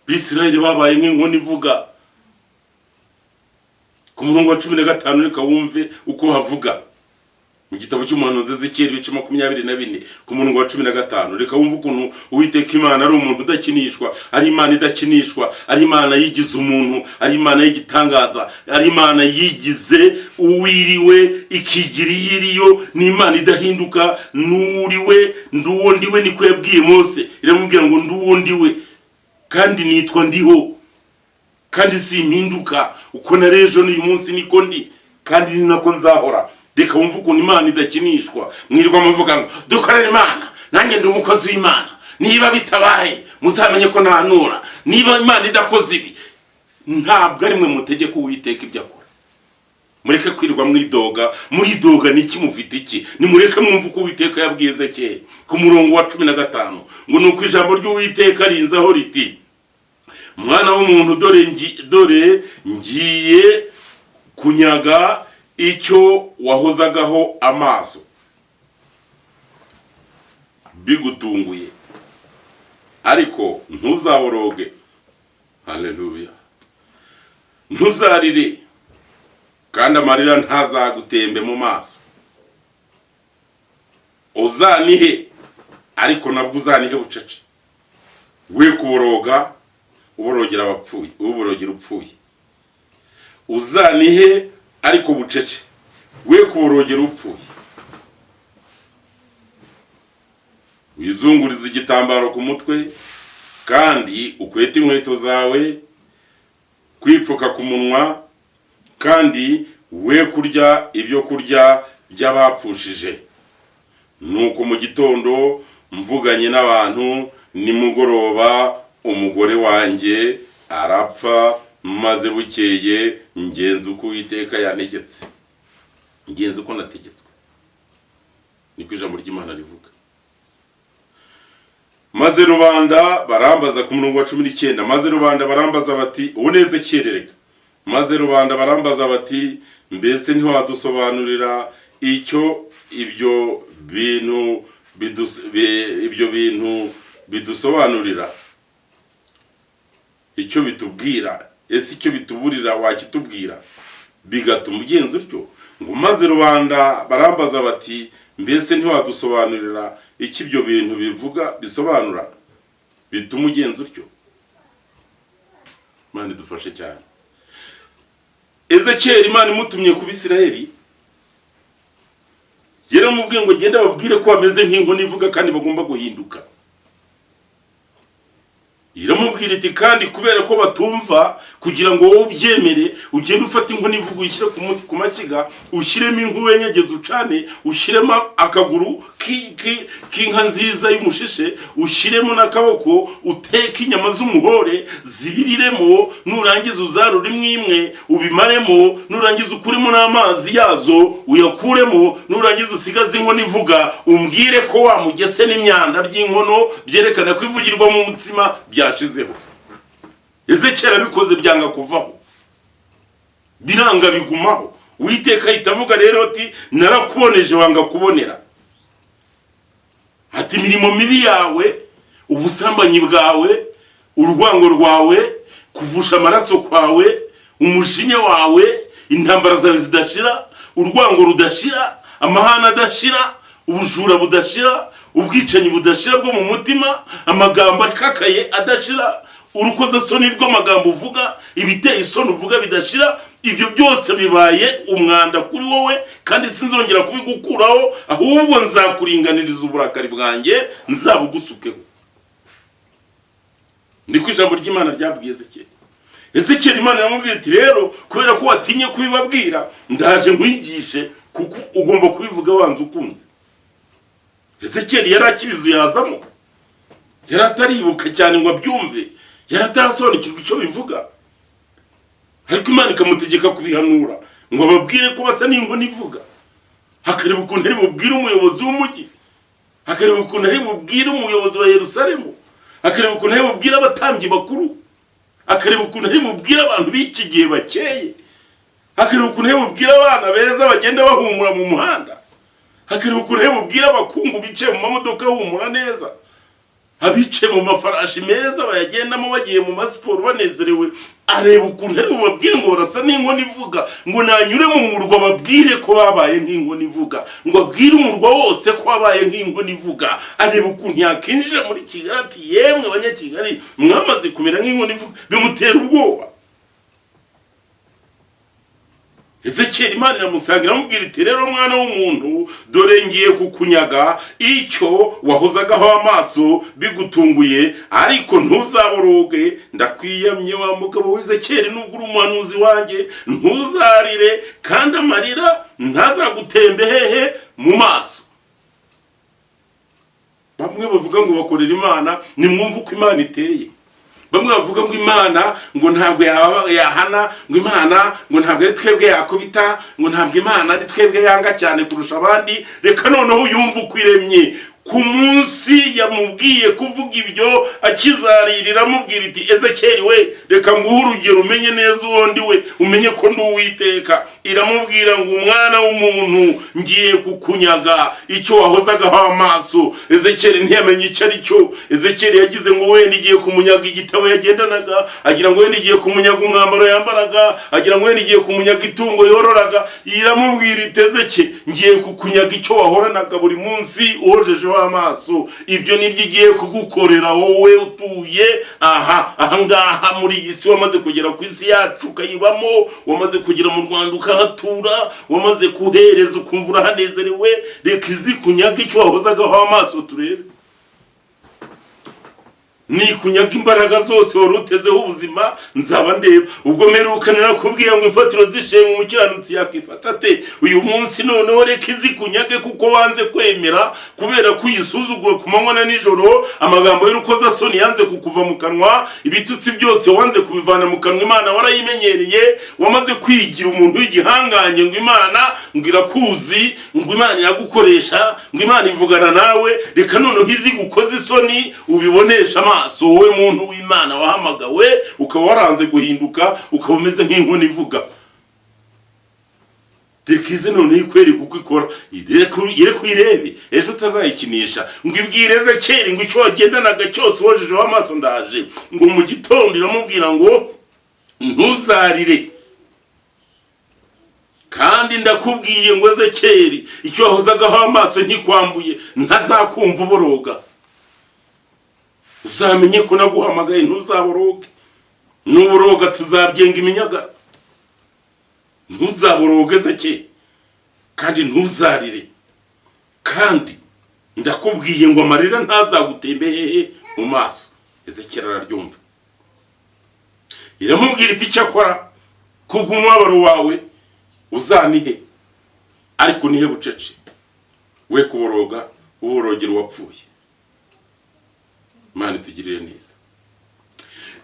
Bisirayeli babaye nk'inkono ivuga. Ku murongo wa 15, reka wumve uko havuga mu gitabo cy'umuhanuzi Ezekiyeli, ibice 24, ku murongo wa 15. Reka wumve ukuntu Uwiteka Imana ari umuntu udakinishwa, ari Imana idakinishwa, ari Imana yigize umuntu, ari Imana y'igitangaza, ari Imana yigize uwiriwe ikigira iyiriyo. Ni Imana idahinduka. N'uriwe, nduwo ndiwe, niko yabwiye Mose. Iramubwira ngo: "Nduwo ndiwe, kandi nitwa Ndiho, kandi simpinduka. Uko nari ejo, n'uyu munsi niko ndi, kandi ni nako nzahora." Reka wumve ukuntu Imana idakinishwa. Mwirirwa muvuga ngo dukorere Imana, nanjye ndi umukozi w'Imana, niba bitabaye muzamenye ko ntahanura, niba Imana idakoze ibi. Ntabwo ari mwe mutegeka Uwiteka ibyo akora. Mureke kwirirwa mwidoga. Muridoga niki? Mufite iki? Nimureke mwumve uko Uwiteka yabwiye Ezekiyeli ku murongo wa 15, ngo: "Nuko ijambo ry'Uwiteka rinzaho riti: Mwana w'umuntu, dore ngiye kunyaga icyo wahozagaho amaso bigutunguye, ariko ntuzaboroge." Haleluya! "Ntuzarire, kandi amarira ntazagutembe mu maso. Uzanihe, ariko nabwo uzanihe bucece, we kuboroga uborogera abapfuye, uborogera upfuye. Uzanihe, ariko bucece, we kuborogera upfuye. Wizungurize igitambaro ku mutwe, kandi ukwete inkweto zawe kwipfuka ku munwa, kandi we kurya ibyo kurya by'abapfushije." Nuko mu gitondo mvuganye n'abantu, nimugoroba umugore wanjye arapfa. Maze bukeye ngenza uko Uwiteka yantegetse, ngenza uko nategetswe, niko ijambo ry'Imana rivuga. Maze rubanda barambaza, ku murongo wa 19, maze rubanda barambaza bati, ubu neza kerereka, maze rubanda barambaza bati: "Mbese ntiwadusobanurira icyo ibyo bintu bidusobanurira, icyo bitubwira? Ese icyo bituburira wakitubwira, bigatuma ugenza utyo?" Ngo: "Maze rubanda barambaza bati: Mbese ntiwadusobanurira icyo ibyo bintu bivuga, bisobanura, bituma ugenza utyo?" Imana idufashe cyane. Ezekiyeli, Imana imutumye ku Bisiraheli, yaramubwiye ngo genda babwire ko bameze nk'inkono ivuga kandi bagomba guhinduka. Iramubwira iti: "Kandi kubera ko batumva, kugira ngo wowe ubyemere, ugende ufate inkono ivuga, uyishyire ku mashyiga, ushyiremo inkwi, wenyegeze, ucane, ushyiremo akaguru k'inka nziza y'umushishe, ushyiremo n'akaboko, uteke inyama z'umuhore zibiriremo. Nurangiza uzarure imwe imwe, ubimaremo. Nurangiza ukuremo n'amazi yazo, uyakuremo. Nurangiza usigaze inkono ivuga, umbwire ko wa mugese n'imyanda by'inkono byerekana ko ivugirwa mu mutsima byashizeho." Ezekiyeli abikoze, byanga kuvaho, biranga bigumaho. Uwiteka ahita avuga rero ati: "Narakuboneje, wanga kubonera." Ati: "Imirimo mibi yawe, ubusambanyi bwawe, urwango rwawe, kuvusha amaraso kwawe, umujinya wawe, intambara zawe zidashira, urwango rudashira, amahane adashira, ubujura budashira, ubwicanyi budashira bwo mu mutima, amagambo akakaye adashira, urukozasoni rw'amagambo uvuga, ibiteye isoni uvuga bidashira, ibyo byose bibaye umwanda kuri wowe, kandi sinzongera kubigukuraho, ahubwo nzakuringaniriza uburakari bwanjye, nzabugusukeho." Niko ijambo ry'Imana ryabwiye Ezekiyeli. Ezekiyeli, Imana iramubwira iti: "Rero kubera ko watinye kubibabwira, ndaje nkwigishe, kuko ugomba kubivuga wanze ukunze." Ezekiyeli yari akibizu yazamo, yari ataribuka cyane ngo abyumve, yari atarasobanukirwa icyo bivuga, ariko Imana ikamutegeka kubihanura ngo ababwire ko basa n'inkono ivuga. Hakareba ukuntu ari bubwire umuyobozi w'umujyi, hakareba ukuntu ari bubwire umuyobozi wa Yerusalemu, hakareba ukuntu ari bubwire abatambyi bakuru. Akareba ukuntu ari bubwire abantu b'iki gihe bakeye, akareba ukuntu ari bubwire abana beza bagenda bahumura mu muhanda, akareba ukuntu ari bubwire abakungu bicaye mu mamodoka bahumura neza, abicaye mu mafarashi meza bayagendamo bagiye mu masiporo banezerewe. Areba ukuntu ari bubabwire ngo barasa n'inkono ivuga, ngo nanyure mu murwa babwire ko babaye nk'inkono ivuga, ngo abwire umurwa wose ko wabaye nk'inkono ivuga. Areba ukuntu yakinjira muri Kigali ati: "Yemwe Abanyakigali, mwamaze kumera nk'inkono ivuga." Bimutera ubwoba. Ezekiyeli Imana iramusanga, iramubwira iti: "Rero mwana w'umuntu, dore ngiye kukunyaga icyo wahozagaho amaso bigutunguye, ariko ntuzaboroge. Ndakwiyamye wa mugabo w'Ezekiyeli, nubwo uri umuhanuzi wanjye, ntuzarire kandi amarira ntazagutembe hehe mu maso." Bamwe bavuga ngo bakorera Imana, nimwumve uko Imana iteye. Bamwe bavuga ngo Imana ngo ntabwo yahana, ngo Imana ngo ntabwo ari twebwe yakubita, ngo ntabwo Imana ari twebwe yanga cyane kurusha abandi. Reka noneho yumve uko iremye. Ku munsi yamubwiye kuvuga ibyo, akizarira, amubwira iti: "Ezekeri we, reka nguhe urugero umenye neza uwo ndi we, umenye ko ndi Uwiteka." Iramubwira ngo: "Umwana w'umuntu, ngiye kukunyaga icyo wahozagaho amaso." Ezekeri ntiyamenye icyo ari cyo. Ezekeri yagize ngo wenda igiye kumunyaga igitabo yagendanaga, agira ngo wenda igiye kumunyaga umwambaro yambaraga, agira ngo wenda igiye kumunyaga itungo yororaga. Iramubwira iti: "Ezeke, ngiye kukunyaga icyo wahoranaga buri munsi uhojejeho amaso. Ibyo nibyo igiye kugukorera wowe utuye aha ahangaha muri iyi si, wamaze kugera ku isi yacu ukayibamo, wamaze kugera mu Rwanda ukahatura, wamaze kuhereza ukumva urahanezerewe. Reka izi kunyaga icyo wahozagaho amaso turebe. Nikunyaga imbaraga zose wari utezeho ubuzima, nzaba ndeba. Ubwo mperukana nakubwiye ngo imfatiro z'ishimwe umukiranutsi yakifata ate? Uyu munsi noneho reka izikunyage, kuko wanze kwemera, kubera ko uyisuzugura ku manywa na nijoro. Amagambo y'urukozasoni yanze kukuva mu kanwa, ibitutsi byose wanze kubivana mu kanwa. Imana warayimenyereye, wamaze kwigira umuntu w'igihangange, ngo Imana ngo irakuzi, ngo Imana iragukoresha, ngo Imana ivugana nawe. Reka noneho izigukoze isoni ubibonesha amaso, wowe muntu w'Imana wahamagawe ukaba waranze guhinduka, ukaba umeze nk'inkono ivuga. Reka ize noneho ikwereke uko ikora, yereke uyirebe, ejo utazayikinisha." Ngo ibwire Ezekeri ngo: "Icyo wagendanaga cyose uhojejeho amaso, ndaje." Ngo mu gitondo iramubwira ngo: "Ntuzarire, kandi ndakubwiye ngo Ezekeri, icyo wahozagaho amaso ntikwambuye, ntazakumva uboroga. Uzamenye ko naguhamagaye. Ntuzaboroge, nuboroga tuzabyenga iminyagara. Ntuzaboroge Ezekeri, kandi ntuzarire, kandi ndakubwiye ngo amarira ntazagutembe hehe mu maso." Ezekeri araryumva. Iramubwira iti: "Icyakora kubw'umubabaro wawe uzanihe, ariko nihe bucece, we kuboroga uborogera uwapfuye." Imana itugirire neza.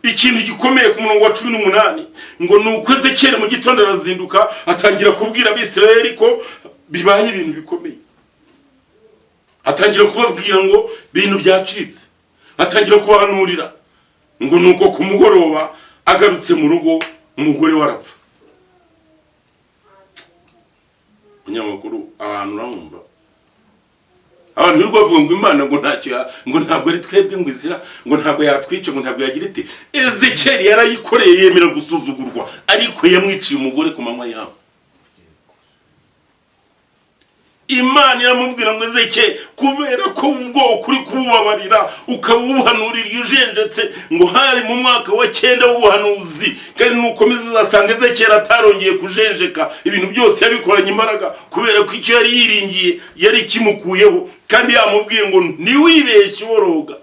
Ikintu gikomeye ku murongo wa 18, ngo ni uko Ezekeri mu gitondo arazinduka, atangira kubwira Abisirayeli ko bibaye ibintu bikomeye, atangira kubabwira ngo ibintu byacitse, atangira kubahanurira. Ngo ni uko ku mugoroba agarutse mu rugo, umugore we arapfa. Umunyamakuru, abantu uramwumva, abantu birirwa bavuga ngo Imana ngo ntacyo ngo ntabwo ari twebwe ngo izira, ngo ntabwo yatwica, ngo ntabwo yagira iti. Ezekeri yarayikoreye, yemera gusuzugurwa, ariko yamwiciye umugore ku manywa yawe. Imana iramubwira ngo: "Ezekeri, kubera ko ubwoko uri kububabarira, ukaba ubuhanurira iyo ujenjetse." Ngo hari mu mwaka wa 9 w'ubuhanuzi, kandi nukomeza uzasanga Ezekeri atarongeye kujenjeka. Ibintu byose yabikoranye imbaraga, kubera ko icyo yari yiringiye yari kimukuyeho, kandi yamubwiye ngo: "Ntiwibeshye uboroga."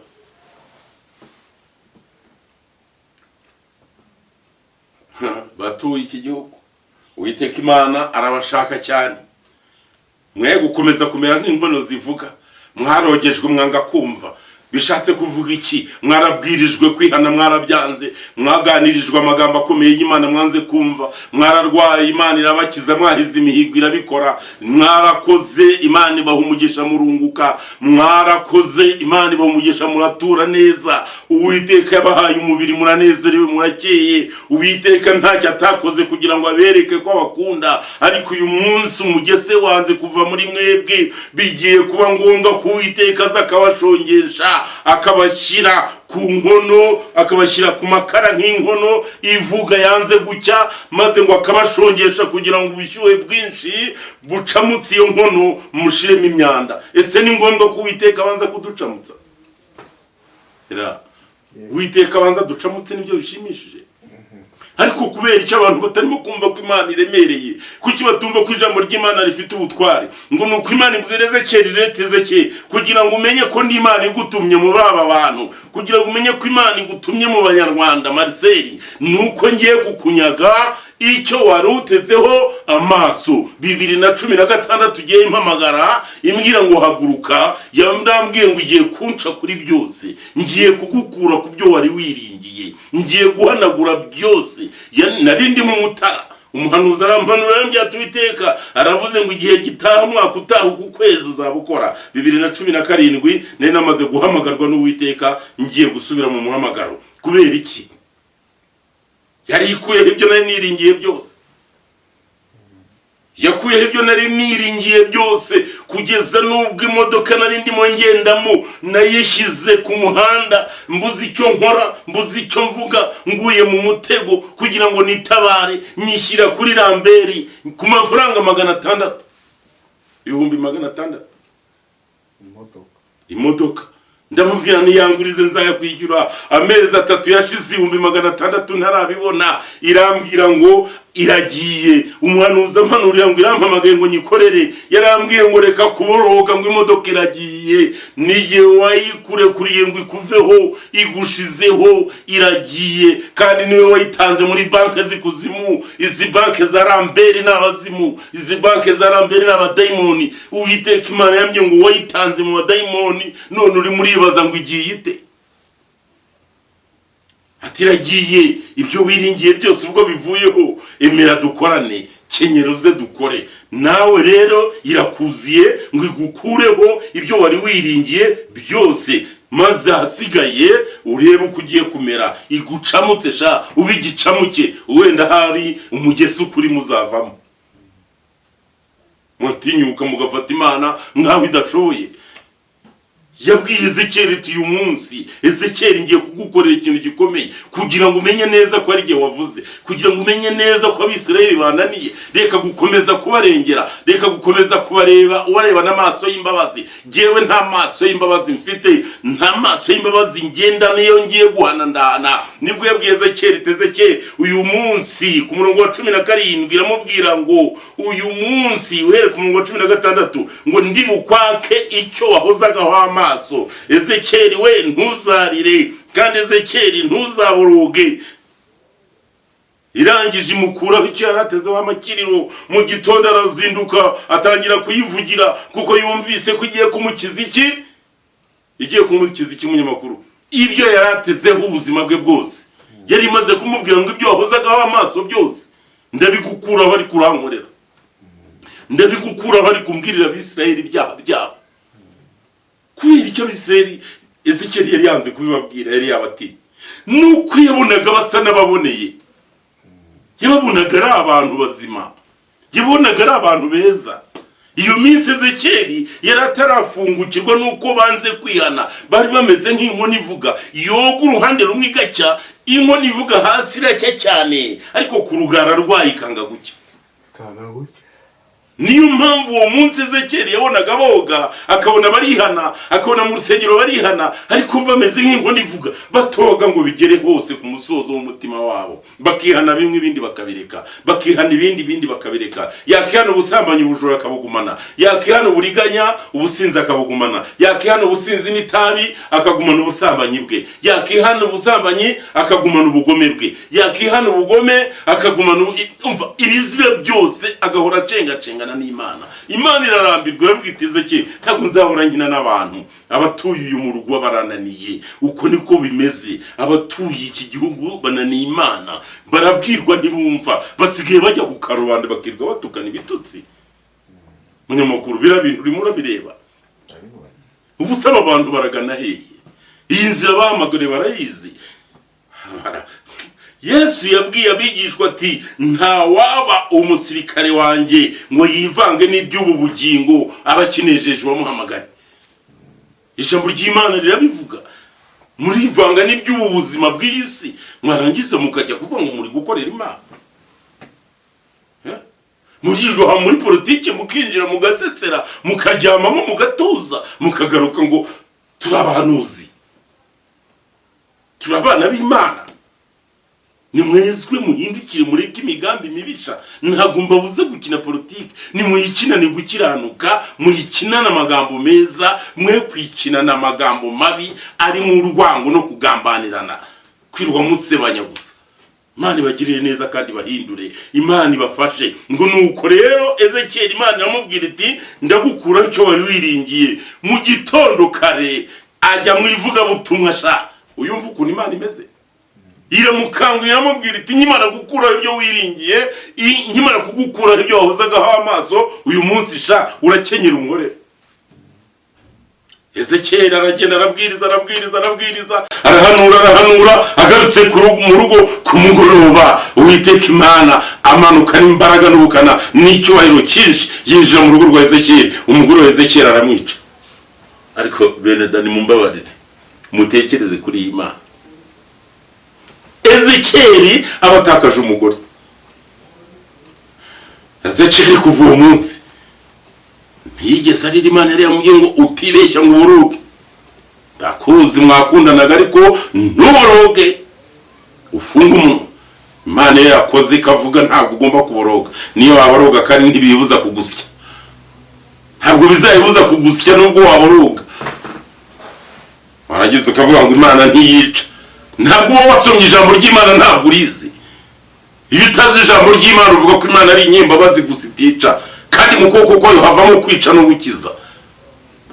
Batuye iki gihugu, Uwiteka Imana arabashaka cyane. Mwe gukomeza kumera nk'inkono zivuga. Mwarogejwe mwanga kumva. Bishatse kuvuga iki? Mwarabwirijwe kwihana, mwarabyanze. Mwaganirijwe amagambo akomeye y'Imana, mwanze kumva. Mwararwaye, Imana irabakiza. Mwahize imihigo, irabikora. Mwarakoze, Imana ibaha umugisha, murunguka. Mwarakoze, Imana ibaha umugisha, muratura neza. Uwiteka yabahaye umubiri, muranezerewe, murakeye. Uwiteka ntacyo atakoze kugira ngo abereke ko abakunda. Ariko uyu munsi umugese wanze kuva muri mwebwe. Bigiye kuba ngombwa ko Uwiteka aza akabashongesha, akabashyira ku nkono, akabashyira ku makara nk'inkono ivuga yanze gucya, maze ngo akabashongesha kugira ngo ubushyuhe bwinshi bucamutse iyo nkono, mushiremo imyanda. Ese ni ngombwa ko Uwiteka abanza kuducamutsa? Ra Uwiteka abanza ducamutse nibyo bishimishije? Ariko kubera icyo abantu batarimo kumva ko Imana iremereye? Kuki batumva ko ijambo ry'Imana rifite ubutware? Ngo ni uko Imana ibwira Ezekeri reta: "Ezekeri, kugira ngo umenye ko n'Imana igutumye muri aba bantu, kugira ngo umenye ko Imana igutumye mu Banyarwanda, Marcel, ni uko ngiye kukunyaga icyo wari utezeho amaso." 2016 ugiye impamagara, imbwira ngo haguruka. Yambwiye ngo igiye kunca kuri byose, ngiye kugukura ku byo wari wiringiye, ngiye guhanagura byose. Nari ndi mu Mutara, umuhanuzi arampanura, yarambwira ati: "Uwiteka aravuze ngo igihe gitaha, umwaka utaha, uku kwezi uzaba ukora." 2017 nari namaze guhamagarwa n'Uwiteka, ngiye gusubira mu muhamagaro. Kubera iki? Yari ikuyeho ibyo nari niringiye byose. Yakuyeho ibyo nari niringiye byose, kugeza n'ubwo imodoka nari ndimo ngendamo nayishyize ku muhanda, mbuze icyo nkora, mbuze icyo mvuga, nguye mu mutego. Kugira ngo nitabare, nyishyira kuri Ramberi ku mafaranga 600, 600,000. Imodoka? Imodoka. Ndamubwira niyangurize nzayakwishyura. Amezi 3 yashize, 600,000 ntarabibona. Irambwira ngo iragiye. Umuhanuzi ampanurira ngo irampamagaye ngo nyikorere, yarambwiye ngo reka kuboroga, ngo imodoka iragiye, niye wayikurekuriye ngo ikuveho, igushizeho, iragiye, kandi niwe wayitanze muri banki z'ikuzimu. Izi banki za Ramberi ni abazimu, izi banki za Ramberi ni abadayimoni. Uwiteka Imana yambwiye ngo wayitanze mu badayimoni, none urimo uribaza ngo igiye ite? Ati iragiye, ibyo wiringiye byose ubwo bivuyeho, emera dukorane, kenyera uze dukore nawe. Rero irakuziye ngo igukureho ibyo wari wiringiye byose, maze ahasigaye urebe uko ugiye kumera. Igucamutse sha, ube igicamuke, wenda hari umugesi ukuri muzavamo. Mutinyuka mugafata Imana nk'aho idashoboye. Yabwiye Ezekeri iti: "Uyu munsi, Ezekeri, ngiye kugukorera ikintu gikomeye kugira ngo umenye neza ko ari igihe wavuze, kugira ngo umenye neza ko Abisirayeli bananiye. Reka gukomeza kubarengera, reka gukomeza kubareba ubareba n'amaso y'imbabazi. Ngewe nta maso y'imbabazi mfite, nta maso y'imbabazi ngenda, niyo ngiye guhana ndahana." Nibwo yabwiye Ezekeri iti: "Ezekeri, uyu munsi," ku murongo wa 17 iramubwira ngo uyu munsi, uhere ku murongo wa 16, ngo ndi bukwake icyo wahozagaho amaso. Ezekeri we, ntuzarire, kandi Ezekeri, ntuzaboroge. Irangije imukuraho icyo yari atezeho amakiriro. Mu gitondo arazinduka, atangira kuyivugira, kuko yumvise ko igiye kumukiza iki? Igiye kumukiza iki, munyamakuru? Ibyo yari atezeho ubuzima bwe bwose. Yari imaze kumubwira ngo ibyo wahozagaho amaso byose ndabigukuraho, ariko urankorera, ndabigukuraho, ariko umbwirira Abisirayeli ibyaha byabo. Kubera icyo Abisirayeli, Ezekiyeli yari yanze kubibabwira, yari yabatiye, nuko yabonaga basa n'ababoneye, yababonaga ari abantu bazima, yabonaga ari abantu beza. Iyo minsi Ezekiyeli yari atarafungukirwa n'uko banze kwihana. Bari bameze nk'inkono ivuga, yoga uruhande rumwe igacya. Inkono ivuga hasi iracya cyane, ariko ku rugara rwayo ikanga gucya. Kanga gutya. Niyo mpamvu uwo munsi Ezekiyeli yabonaga boga, akabona barihana, akabona mu rusengero barihana, ariko bameze nk'inkono ivuga, batoga ngo bigere hose ku musozo w'umutima wabo. Bakihana bimwe, ibindi bakabireka, bakihana ibindi, ibindi bakabireka. Yakihana ubusambanyi, ubujura akabugumana; yakihana uburiganya, ubusinzi akabugumana; yakihana ubusinzi n'itabi, akagumana ubusambanyi bwe; yakihana ubusambanyi, akagumana ubugome bwe; yakihana ubugome, akagumana umva ibizira byose, agahora acengacenga. Guhangana n'Imana. Imana irarambirwa, iravuga iti: "Ezekiyeli, ntabwo nzahora nkina n'abantu. Abatuye uyu murwa barananiye." Uko niko bimeze, abatuye iki gihugu bananiye Imana. Barabwirwa ntibumva, basigaye bajya ku karubanda bakirwa batukana ibitutsi. Munyamakuru, biriya bintu urimo urabireba? Ndabibona. Ubu se aba bantu baragana hehe? Iyi nzira bahamagariye barayizi? Yesu yabwiye abigishwa ati: "Nta waba umusirikare wanjye ngo yivange n'iby'ubu bugingo, aba akinejeje uwamuhamagaye." Ijambo ry'Imana rirabivuga. Murivanga n'iby'ubu buzima bw'iyi si, mwarangiza mukajya kuvuga ngo muri gukorera Imana. Eh? Muriroha muri politiki, mukinjira mugasetsera, mukaryamamo mugatuza, mukagaruka ngo turi abahanuzi, turi abana b'Imana. Nimwezwe, muhindukire, mureke imigambi mibisha. Ntabwo mbabuze gukina politiki, nimuyikinane gukiranuka, muyikinane amagambo meza, mwe kwikinana amagambo mabi ari mu urwango no kugambanirana, kwirwa musebanya gusa. Imana ibagirire neza kandi bahindure, Imana ibafashe. Ngo nuko rero Ezekiyeli, Imana iramubwira iti: "Ndagukuraho icyo wari wiringiye." Mu gitondo kare ajya mu ivugabutumwa. Sha, uyumva ukuntu Imana imeze? Iramukangurira, iramubwira iti: "Nkimara gukuraho ibyo wiringiye, nkimara kugukuraho ibyo wahozagaho amaso, uyu munsi sha urakenyera umworere." Ezekiyeli aragenda, arabwiriza, arabwiriza, arabwiriza, arahanura, arahanura. Agarutse mu rugo ku mugoroba, Uwiteka Imana amanukana imbaraga n'ubukana n'icyubahiro cyinshi, yinjira mu rugo rwa Ezekiyeli. Umugore wa Ezekiyeli aramwica. Ariko bene dani, mumbabarire, mutekereze kuri iyi Mana. Ezekiyeli aba atakaje umugore. Ezekiyeli kuva uwo munsi ntiyigeze arira. Imana yari yamubwiye ngo: "Utibeshya ngo uboroge, ndakuzi mwakundanaga, ariko ntuboroge, ufunge umunwa." Imana iyo yakoze ikavuga, ntabwo ugomba kuboroga. Niyo waboroga kandi ntibibuza kugusya, ntabwo bizayibuza kugusya nubwo waboroga. Warangiza ukavuga ngo Imana ntiyica. Ntabwo uba wasomye ijambo ry'Imana, ntabwo urizi. Iyo utazi ijambo ry'Imana, uvuga ko Imana ari inyembabazi gusa itica, kandi mu kuboko kwayo havamo kwica no gukiza.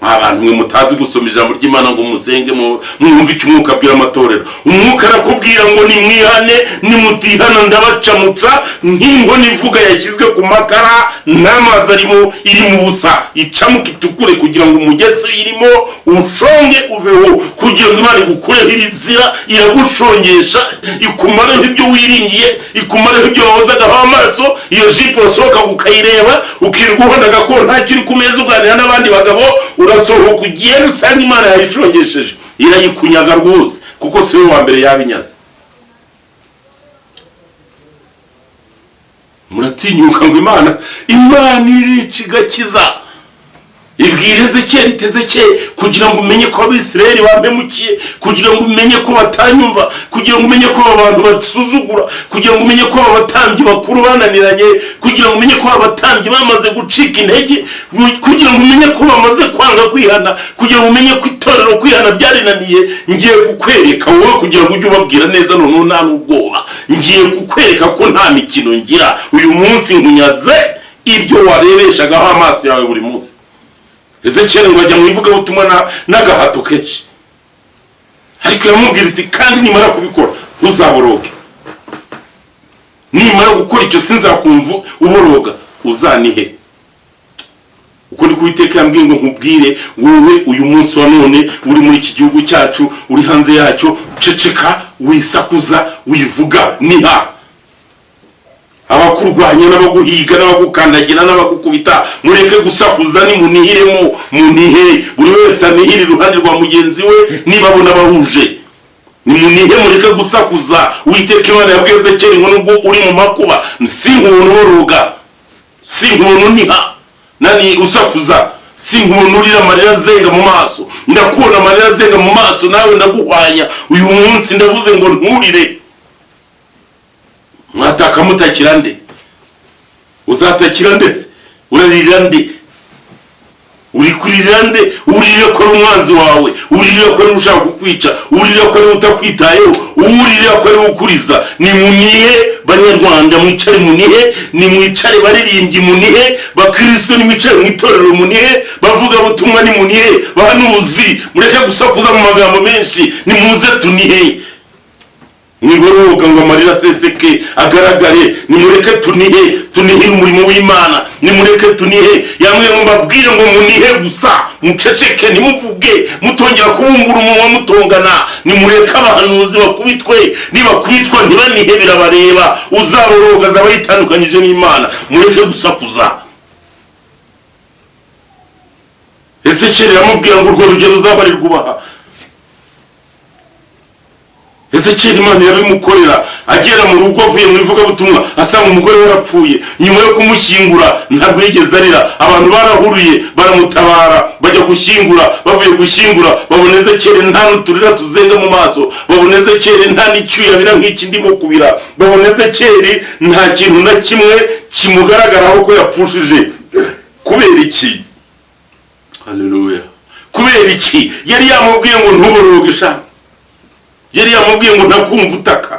Abantu mwe mutazi gusoma ijambo ry'Imana ngo musenge, mwumve icyo Umwuka abwira amatorero. Umwuka arakubwira ngo: "Nimwihane, nimutihana ndabacamutsa nk'inkono ivuga yashyizwe ku makara n'amazi arimo iri mu busa, icamuka itukure, kugira ngo umugezi irimo ushonge uveho." Kugira ngo Imana igukureho ibizira, iragushongesha, ikumareho ibyo wiringiye, ikumareho ibyo wahozagaho amaso. Iyo jipo wasohokaga ukayireba, ukirirwa ubonaga ko ntacyo uri ku meza, uganira n'abandi bagabo, urasohoka ugenda usanga Imana yayishongesheje, irayikunyaga rwose, kuko si we wa mbere yabinyaze. Muratinyuka ngo Imana irica igakiza. Ibwira Ezekiyeli iti: "Ezekiyeli, kugira ngo umenye ko Abisirayeli bampemukiye, kugira ngo umenye ko batanyumva, kugira ngo umenye ko aba bantu basuzugura, kugira ngo umenye ko aba batambyi bakuru bananiranye, kugira ngo umenye ko aba batambyi bamaze gucika intege, kugira ngo umenye ko bamaze kwanga kwihana, kugira ngo umenye ko itorero kwihana byarinaniye, ngiye kukwereka wowe kugira ngo ujye ubabwira neza noneho nta n'ubwoba. Ngiye kukwereka ko nta mikino ngira. Uyu munsi nkunyaze ibyo warebeshagaho amaso yawe buri munsi." Ezekiyeli ngo ajya mu ivugabutumwa n'agahato kenshi, ariko iramubwira iti: "Kandi nimara kubikora ntuzaboroge. Nimara gukora icyo sinzakumva uboroga, uzanihe." Uko niko Uwiteka yambwiye ngo nkubwire wowe uyu munsi wa none uri muri iki gihugu cyacu, uri hanze yacyo: ceceka, wisakuza, wivuga, niha. Abakurwanya n'abaguhiga n'abagukandagira n'abagukubita, mureke gusakuza, nimunihiremo, munihe, buri wese anihire iruhande rwa mugenzi we niba abona bahuje. Nimunihe, mureke gusakuza. Uwiteka Imana yabwiye Ezekiyeli ngo: "Nubwo uri mu makuba, si nkubona uboroga, si nkubona uniha nani usakuza, si nkubona urira amarira azenga mu maso. Ndakubona amarira azenga mu maso, nawe ndaguhwanya. Uyu munsi ndavuze ngo nturire." Mwataka mutakira nde? Uzatakira nde se? Urarira nde? Uri kuririra nde? Uririra ko ari umwanzi wawe, uririra ko ari ushaka kukwica, uririra ko ari utakwitayeho, uririra ko ari ukuriza. Nimunihe banyarwanda, mwicare munihe, nimwicare baririmbyi munihe, bakristo nimwicare mu itorero munihe, bavuga butumwa nimunihe, bahanuzi mureke gusakuza mu magambo menshi, nimuze tunihe. Mwiboroga ngo amarira aseseke agaragare. Nimureke tunihe, tunihire umurimo w'Imana, nimureke tunihe. Yamwe ngo mbabwire ngo munihe gusa, muceceke, ntimuvuge, mutongera kubumbura umunwa mutongana. Nimureke abahanuzi bakubitwe, nibakubitwa ntibanihe birabareba, uzaboroga azaba yitandukanyije n'Imana. Mureke gusakuza. Ezekiyeli yamubwira ngo urwo rugero uzabarirwa ubaha. Ezekiyeli Imana yabimukorera agera mu rugo avuye mu ivugabutumwa asanga umugore we yarapfuye. Nyuma yo kumushyingura ntabwo yigeze arira, abantu barahuruye baramutabara bajya gushyingura. Bavuye gushyingura babona Ezekiyeli nta n'uturira tuzenga mu maso, babona Ezekiyeli nta n'icyuya bira nk'iki ndimo kubira, babona Ezekiyeli nta kintu na kimwe kimugaragaraho ko yapfushije. Kubera iki? Haleluya. Kubera iki? Yari yamubwiye ngo ntuboroge sha, yari yamubwiye ngo ntakumva utaka,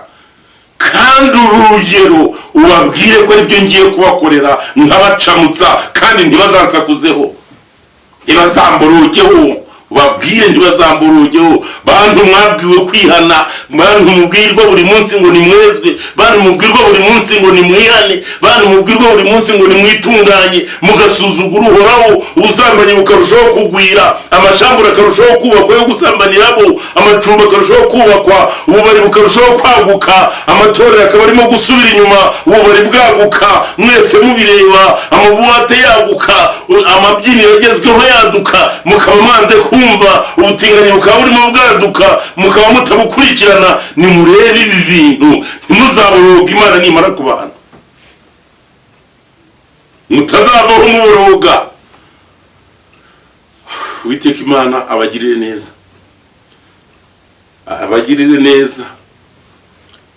kandi urugero ubabwire ko aribyo ngiye kubakorera nkabacamutsa, kandi ntibazansakuzeho, ntibazamborogeho. Ubabwire ntibazamborogeho. Bantu mwabwiwe kwihana, bantu mubwirwa buri munsi ngo nimwezwe, bantu mubwirwa buri munsi ngo nimwihane, bantu mubwirwa buri munsi ngo nimwitunganye, mugasuzugura Uhoraho, ubusambanyi bukarushaho kugwira, amashambura akarushaho kubakwa yo gusambaniramo, amacumbi akarushaho kubakwa, ububari bukarushaho kwaguka, amatorero akaba arimo gusubira inyuma, ububari bwaguka, mwese mubireba, amabuwate yaguka, amabyiniro agezweho yaduka, mukaba mwanze kumva, ubutinganyi bukaba burimo bwaduka, mukaba mutabukurikirana. Nimurebe ibi bintu, ntimuzaboroga Imana nimara kubahana, mutazavaho muboroga. Uwiteka Imana abagirire neza, abagirire neza.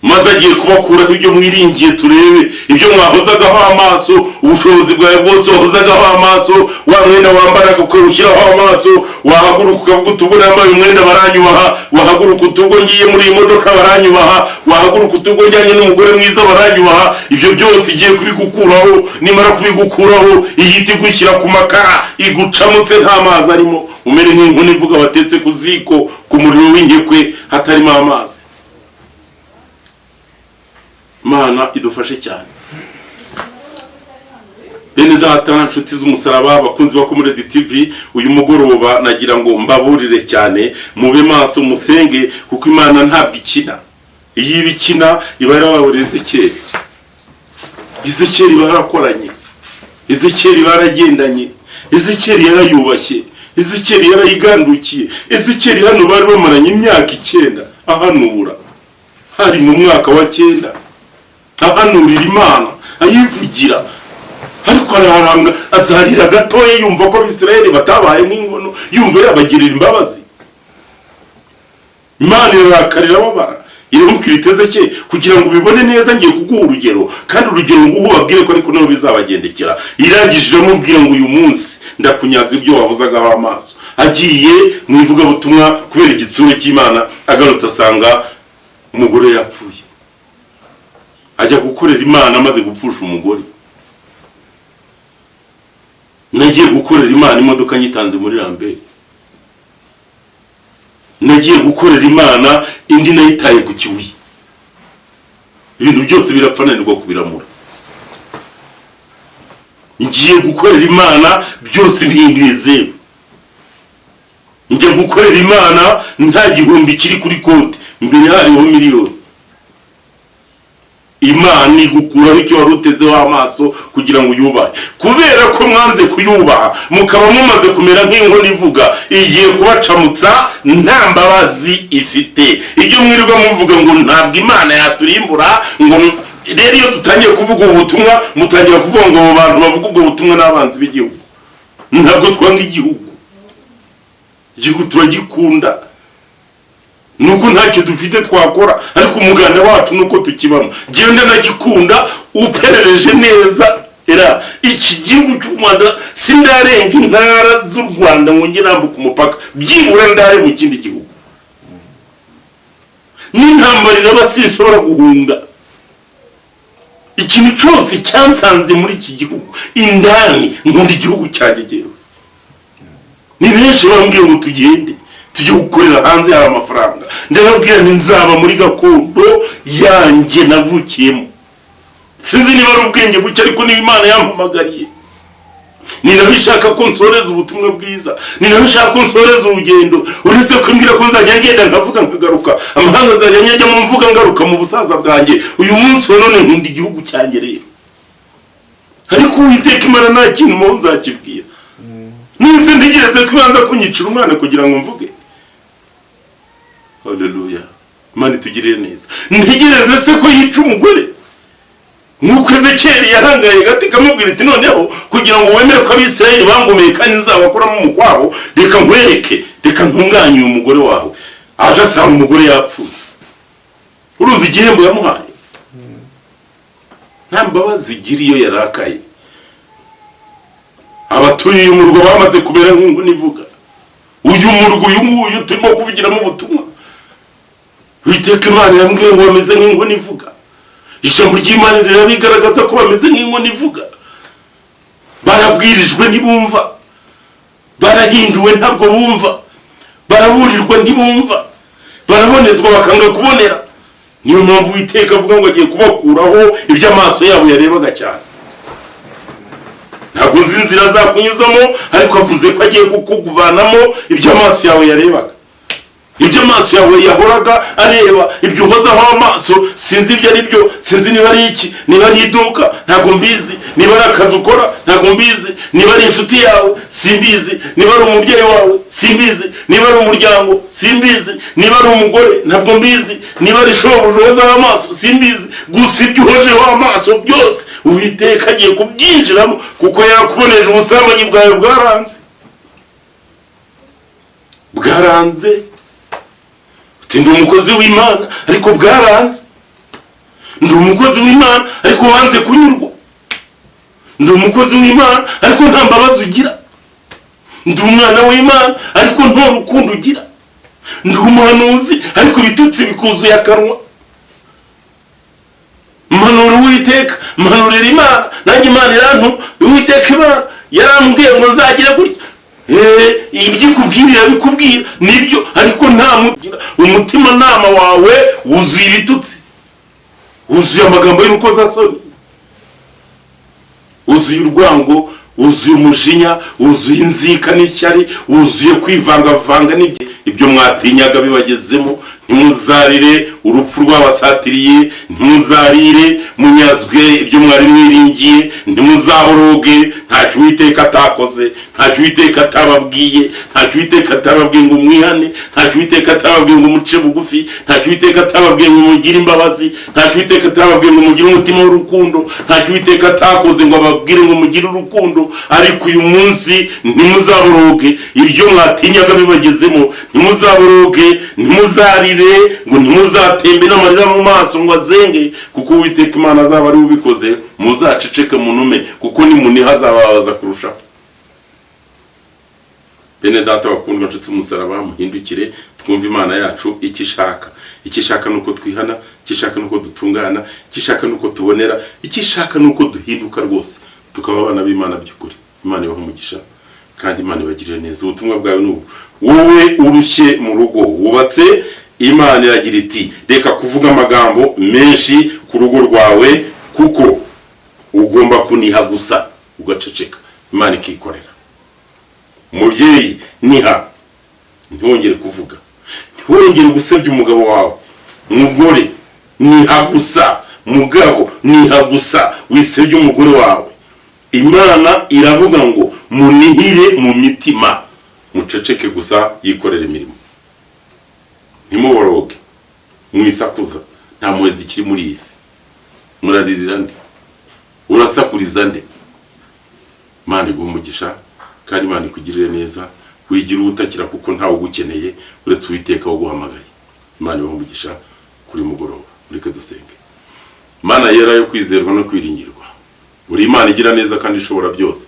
Maze agiye kubakuraho ibyo mwiringiye, turebe ibyo mwahozagaho amaso, ubushobozi bwawe bwose wahozagaho amaso, wa mwenda wambaraga ukawushyiraho amaso, wahaguruka ukavuga uti ubwo nambaye umwenda baranyubaha, wahaguruka uti ubwo ngiye muri iyi modoka baranyubaha, wahaguruka uti ubwo njyanye n'umugore mwiza baranyubaha. Ibyo byose igiye kubigukuraho. Nimara kubigukuraho ihita igushyira ku makara, igucamutse nta mazi arimo, umere nk'inkono ivuga batetse ku ziko ku muriro w'inkekwe hatarimo amazi. Imana idufashe cyane. Bene data, nshuti z'umusaraba, abakunzi ba Comrade TV, uyu mugoroba nagira ngo mbaburire cyane, mube maso musenge, kuko Imana ntabwo ikina. Iyo ibikina iba yarababuriye Ezekiyeli. Ezekiyeli barakoranye, Ezekiyeli baragendanye, Ezekiyeli yarayubashye, Ezekiyeli yarayigandukiye. Ezekiyeli hano bari bamaranye imyaka 9 ahanura, hari mu mwaka wa 9 ahanurira Imana ayivugira, ariko araranga azarira gatoya yumva ko Abisirayeli batabaye nk'inkono, yumva yabagirira imbabazi. Imana irakarira babara, iramubwira iti Ezekiyeli, kugira ngo ubibone neza ngiye kuguha urugero, kandi urugero nguha ubabwire ko ariko nabo bizabagendekera. Irangije iramubwira ngo uyu munsi ndakunyaga ibyo wahozagaho amaso. Agiye mu ivugabutumwa kubera igitsure cy'Imana, agarutse asanga umugore yapfuye. Ajya gukorera Imana amaze gupfusha umugore. Nagiye gukorera Imana imodoka nyitanze muri Lambert, nagiye gukorera Imana indi nayitaye ku Kibuye, ibintu byose birapfa nanirwa kubiramura. Ngiye gukorera Imana byose bihinduye zeru. Njya gukorera Imana nta gihumbi kiri kuri konti, mbere hariho miliyoni. Imana igukuraho icyo wari utezeho amaso kugira ngo uyubahe. Kubera ko mwanze kuyubaha, mukaba mumaze kumera nk'inkono ivuga, igiye kubacamutsa nta mbabazi ifite. Ibyo mwirirwa muvuga ngo ntabwo Imana yaturimbura, ngo rero iyo dutangiye kuvuga ubu butumwa mutangira kuvuga ngo abo bantu bavuga ubwo butumwa n'abanzi b'igihugu. Ntabwo twanga igihugu, igihugu turagikunda, nuko ntacyo dufite twakora, ariko umuganda wacu nuko tukibamo. Genda nagikunda, uperereje neza Era iki gihugu cy'u Rwanda, sindarenga intara z'u Rwanda ngo njye nambuka umupaka, byibura ndare mu kindi gihugu. N'intambara iraba, sinshobora guhunga. Ikintu cyose cyansanze muri iki gihugu indani, nkunda igihugu cyanjye jyewe. Ni benshi bambwiye ngo tugende tujye gukorera hanze yaba amafaranga, ndababwira nti nzaba muri gakondo yanjye navukiyemo. Sinzi niba ari ubwenge buke, ariko niba Imana yampamagariye, ni nawe ishaka ko nsoreza ubutumwa bwiza, ni nawe ishaka ko nsoreza urugendo. Uretse kumbwira ko nzajya ngenda nkavuga nkagaruka, amahanga nzajya njyamo mvuga ngaruka mu busaza bwanjye. Uyu munsi wa none nkunda igihugu cyanjye rero, ariko Uwiteka Imana nta kintu mu nzakibwira. Nise ntegereze ko ibanza kunyicira umwana kugira ngo mvuge? Haleluya, Imana itugirire neza. Ntegereze se ko yica umugore nk'uko Ezekiyeli yarangaye gato ikamubwira iti: "Noneho kugira ngo wemere ko Abisirayeli bangomeye kandi nzabakuramo umukwabo, reka nkwereke, reka ntunganye uyu mugore wawe." Aje asanga umugore yapfuye. Urumva igihembo yamuhaye? Nta mbabazi igira iyo yarakaye. Abatuye uyu murwa bamaze kumera nk'inguni ivuga. Uyu murwa, uyu nguyu turimo kuvugiramo ubutumwa, Uwiteka Imana yambwiye ngo bameze nk'inguni ivuga. Ijambo ry'Imana rirabigaragaza ko bameze nk'inkono ivuga. Barabwirijwe ntibumva, barahinduwe ntabwo bumva, baraburirwa ntibumva, barabonezwa bakanga kubonera. Niyo mpamvu Uwiteka avuga ngo agiye kubakuraho ibyo amaso yabo yarebaga cyane. Ntabwo nzi inzira azakunyuzamo, ariko avuze ko agiye kukuvanamo ibyo amaso yawe yarebaga, ibyo amaso yawe yahoraga areba, ibyo uhozaho amaso. Sinzi ibyo ari byo, sinzi niba ari iki, niba ari iduka, ntabwo mbizi, niba ari akazi ukora, ntabwo mbizi, niba ari inshuti yawe, simbizi, niba ari umubyeyi wawe, simbizi, niba ari umuryango, simbizi, niba ari umugore, ntabwo mbizi, niba ari shobuja uhozaho amaso, simbizi. Gusa ibyo uhojeho amaso byose, Uwiteka agiye kubyinjiramo, kuko yakuboneje. Ubusambanyi bwawe bwaranze, bwaranze. Uti: "Ndi umukozi w'Imana," ariko bwaranze. Ndi umukozi w'Imana, ariko wanze kunyurwa. Ndi umukozi w'Imana, ariko nta mbabazi ugira. Ndi umwana w'Imana, ariko nta rukundo ugira. Ndi umuhanuzi, ariko ibitutsi bikuzuye akanwa. Mpanura Uwiteka, mpanurira Imana, nanjye Imana irantu. Uwiteka Imana yarambwiye ngo nzagire gutya. Ibyo ikubwira irabikubwira nibyo, ariko nta mugira. Umutimanama wawe wuzuye ibitutsi, wuzuye amagambo y'urukozasoni, wuzuye urwango, wuzuye umujinya, wuzuye inzika n'ishyari, wuzuye kwivangavanga n'ibyo. Ibyo mwatinyaga bibagezemo. Ntimuzarire urupfu rwabasatiriye, ntimuzarire munyazwe ibyo mwari mwiringiye, ntimuzaboroge. Ntacyo Uwiteka atakoze, ntacyo Uwiteka atababwiye, ntacyo Uwiteka atababwiye ngo mwihane, ntacyo Uwiteka atababwiye ngo muce bugufi, ntacyo Uwiteka atababwiye ngo mugire imbabazi, ntacyo Uwiteka atababwiye ngo mugire umutima w'urukundo, ntacyo Uwiteka atakoze ngo ababwire ngo mugire urukundo. Ariko uyu munsi ntimuzaboroge, ibyo mwatinyaga bibagezemo. Ntimuzaboroge, ntimuzarire, ngo ntimuzatembe n'amarira mu maso ngo azenge, kuko Uwiteka Imana azaba ari we ubikoze. Muzaceceke munume, kuko nimuniha azababaza kurushaho. Bene data bakundwa, nshuti umusaraba, muhindukire twumve Imana yacu icyo ishaka. Icyo ishaka ni uko twihana, icyo ishaka ni uko dutungana, icyo ishaka ni uko tubonera, icyo ishaka ni uko duhinduka rwose tukaba abana b'Imana by'ukuri. Imana ibaha umugisha kandi Imana ibagirire neza. Ubutumwa bwawe ni ubu: wowe urushye mu rugo wubatse, Imana iragira iti: "Reka kuvuga amagambo menshi ku rugo rwawe, kuko ugomba kuniha gusa ugaceceka, Imana ikikorera." Umubyeyi, niha, ntiwongere kuvuga, ntiwongere gusebya umugabo wawe. Mugore, niha gusa. Mugabo, niha gusa, wisebye umugore wawe. Imana iravuga ngo munihire mu mitima, muceceke gusa, yikorere imirimo. Ntimuboroge, mwisakuza. Nta mpuhwe zikiri muri iyi si. Muraririra nde? Urasakuriza nde? Imana iguha umugisha kandi Imana ikugirire neza. Wigira uwutakira, kuko ntawe ugukeneye uretse Uwiteka waguhamagaye. Imana ibahe umugisha kuri mugoroba. Mureke dusenge. Mana yera yo kwizerwa no kwiringirwa. Uri Imana igira neza kandi ishobora byose.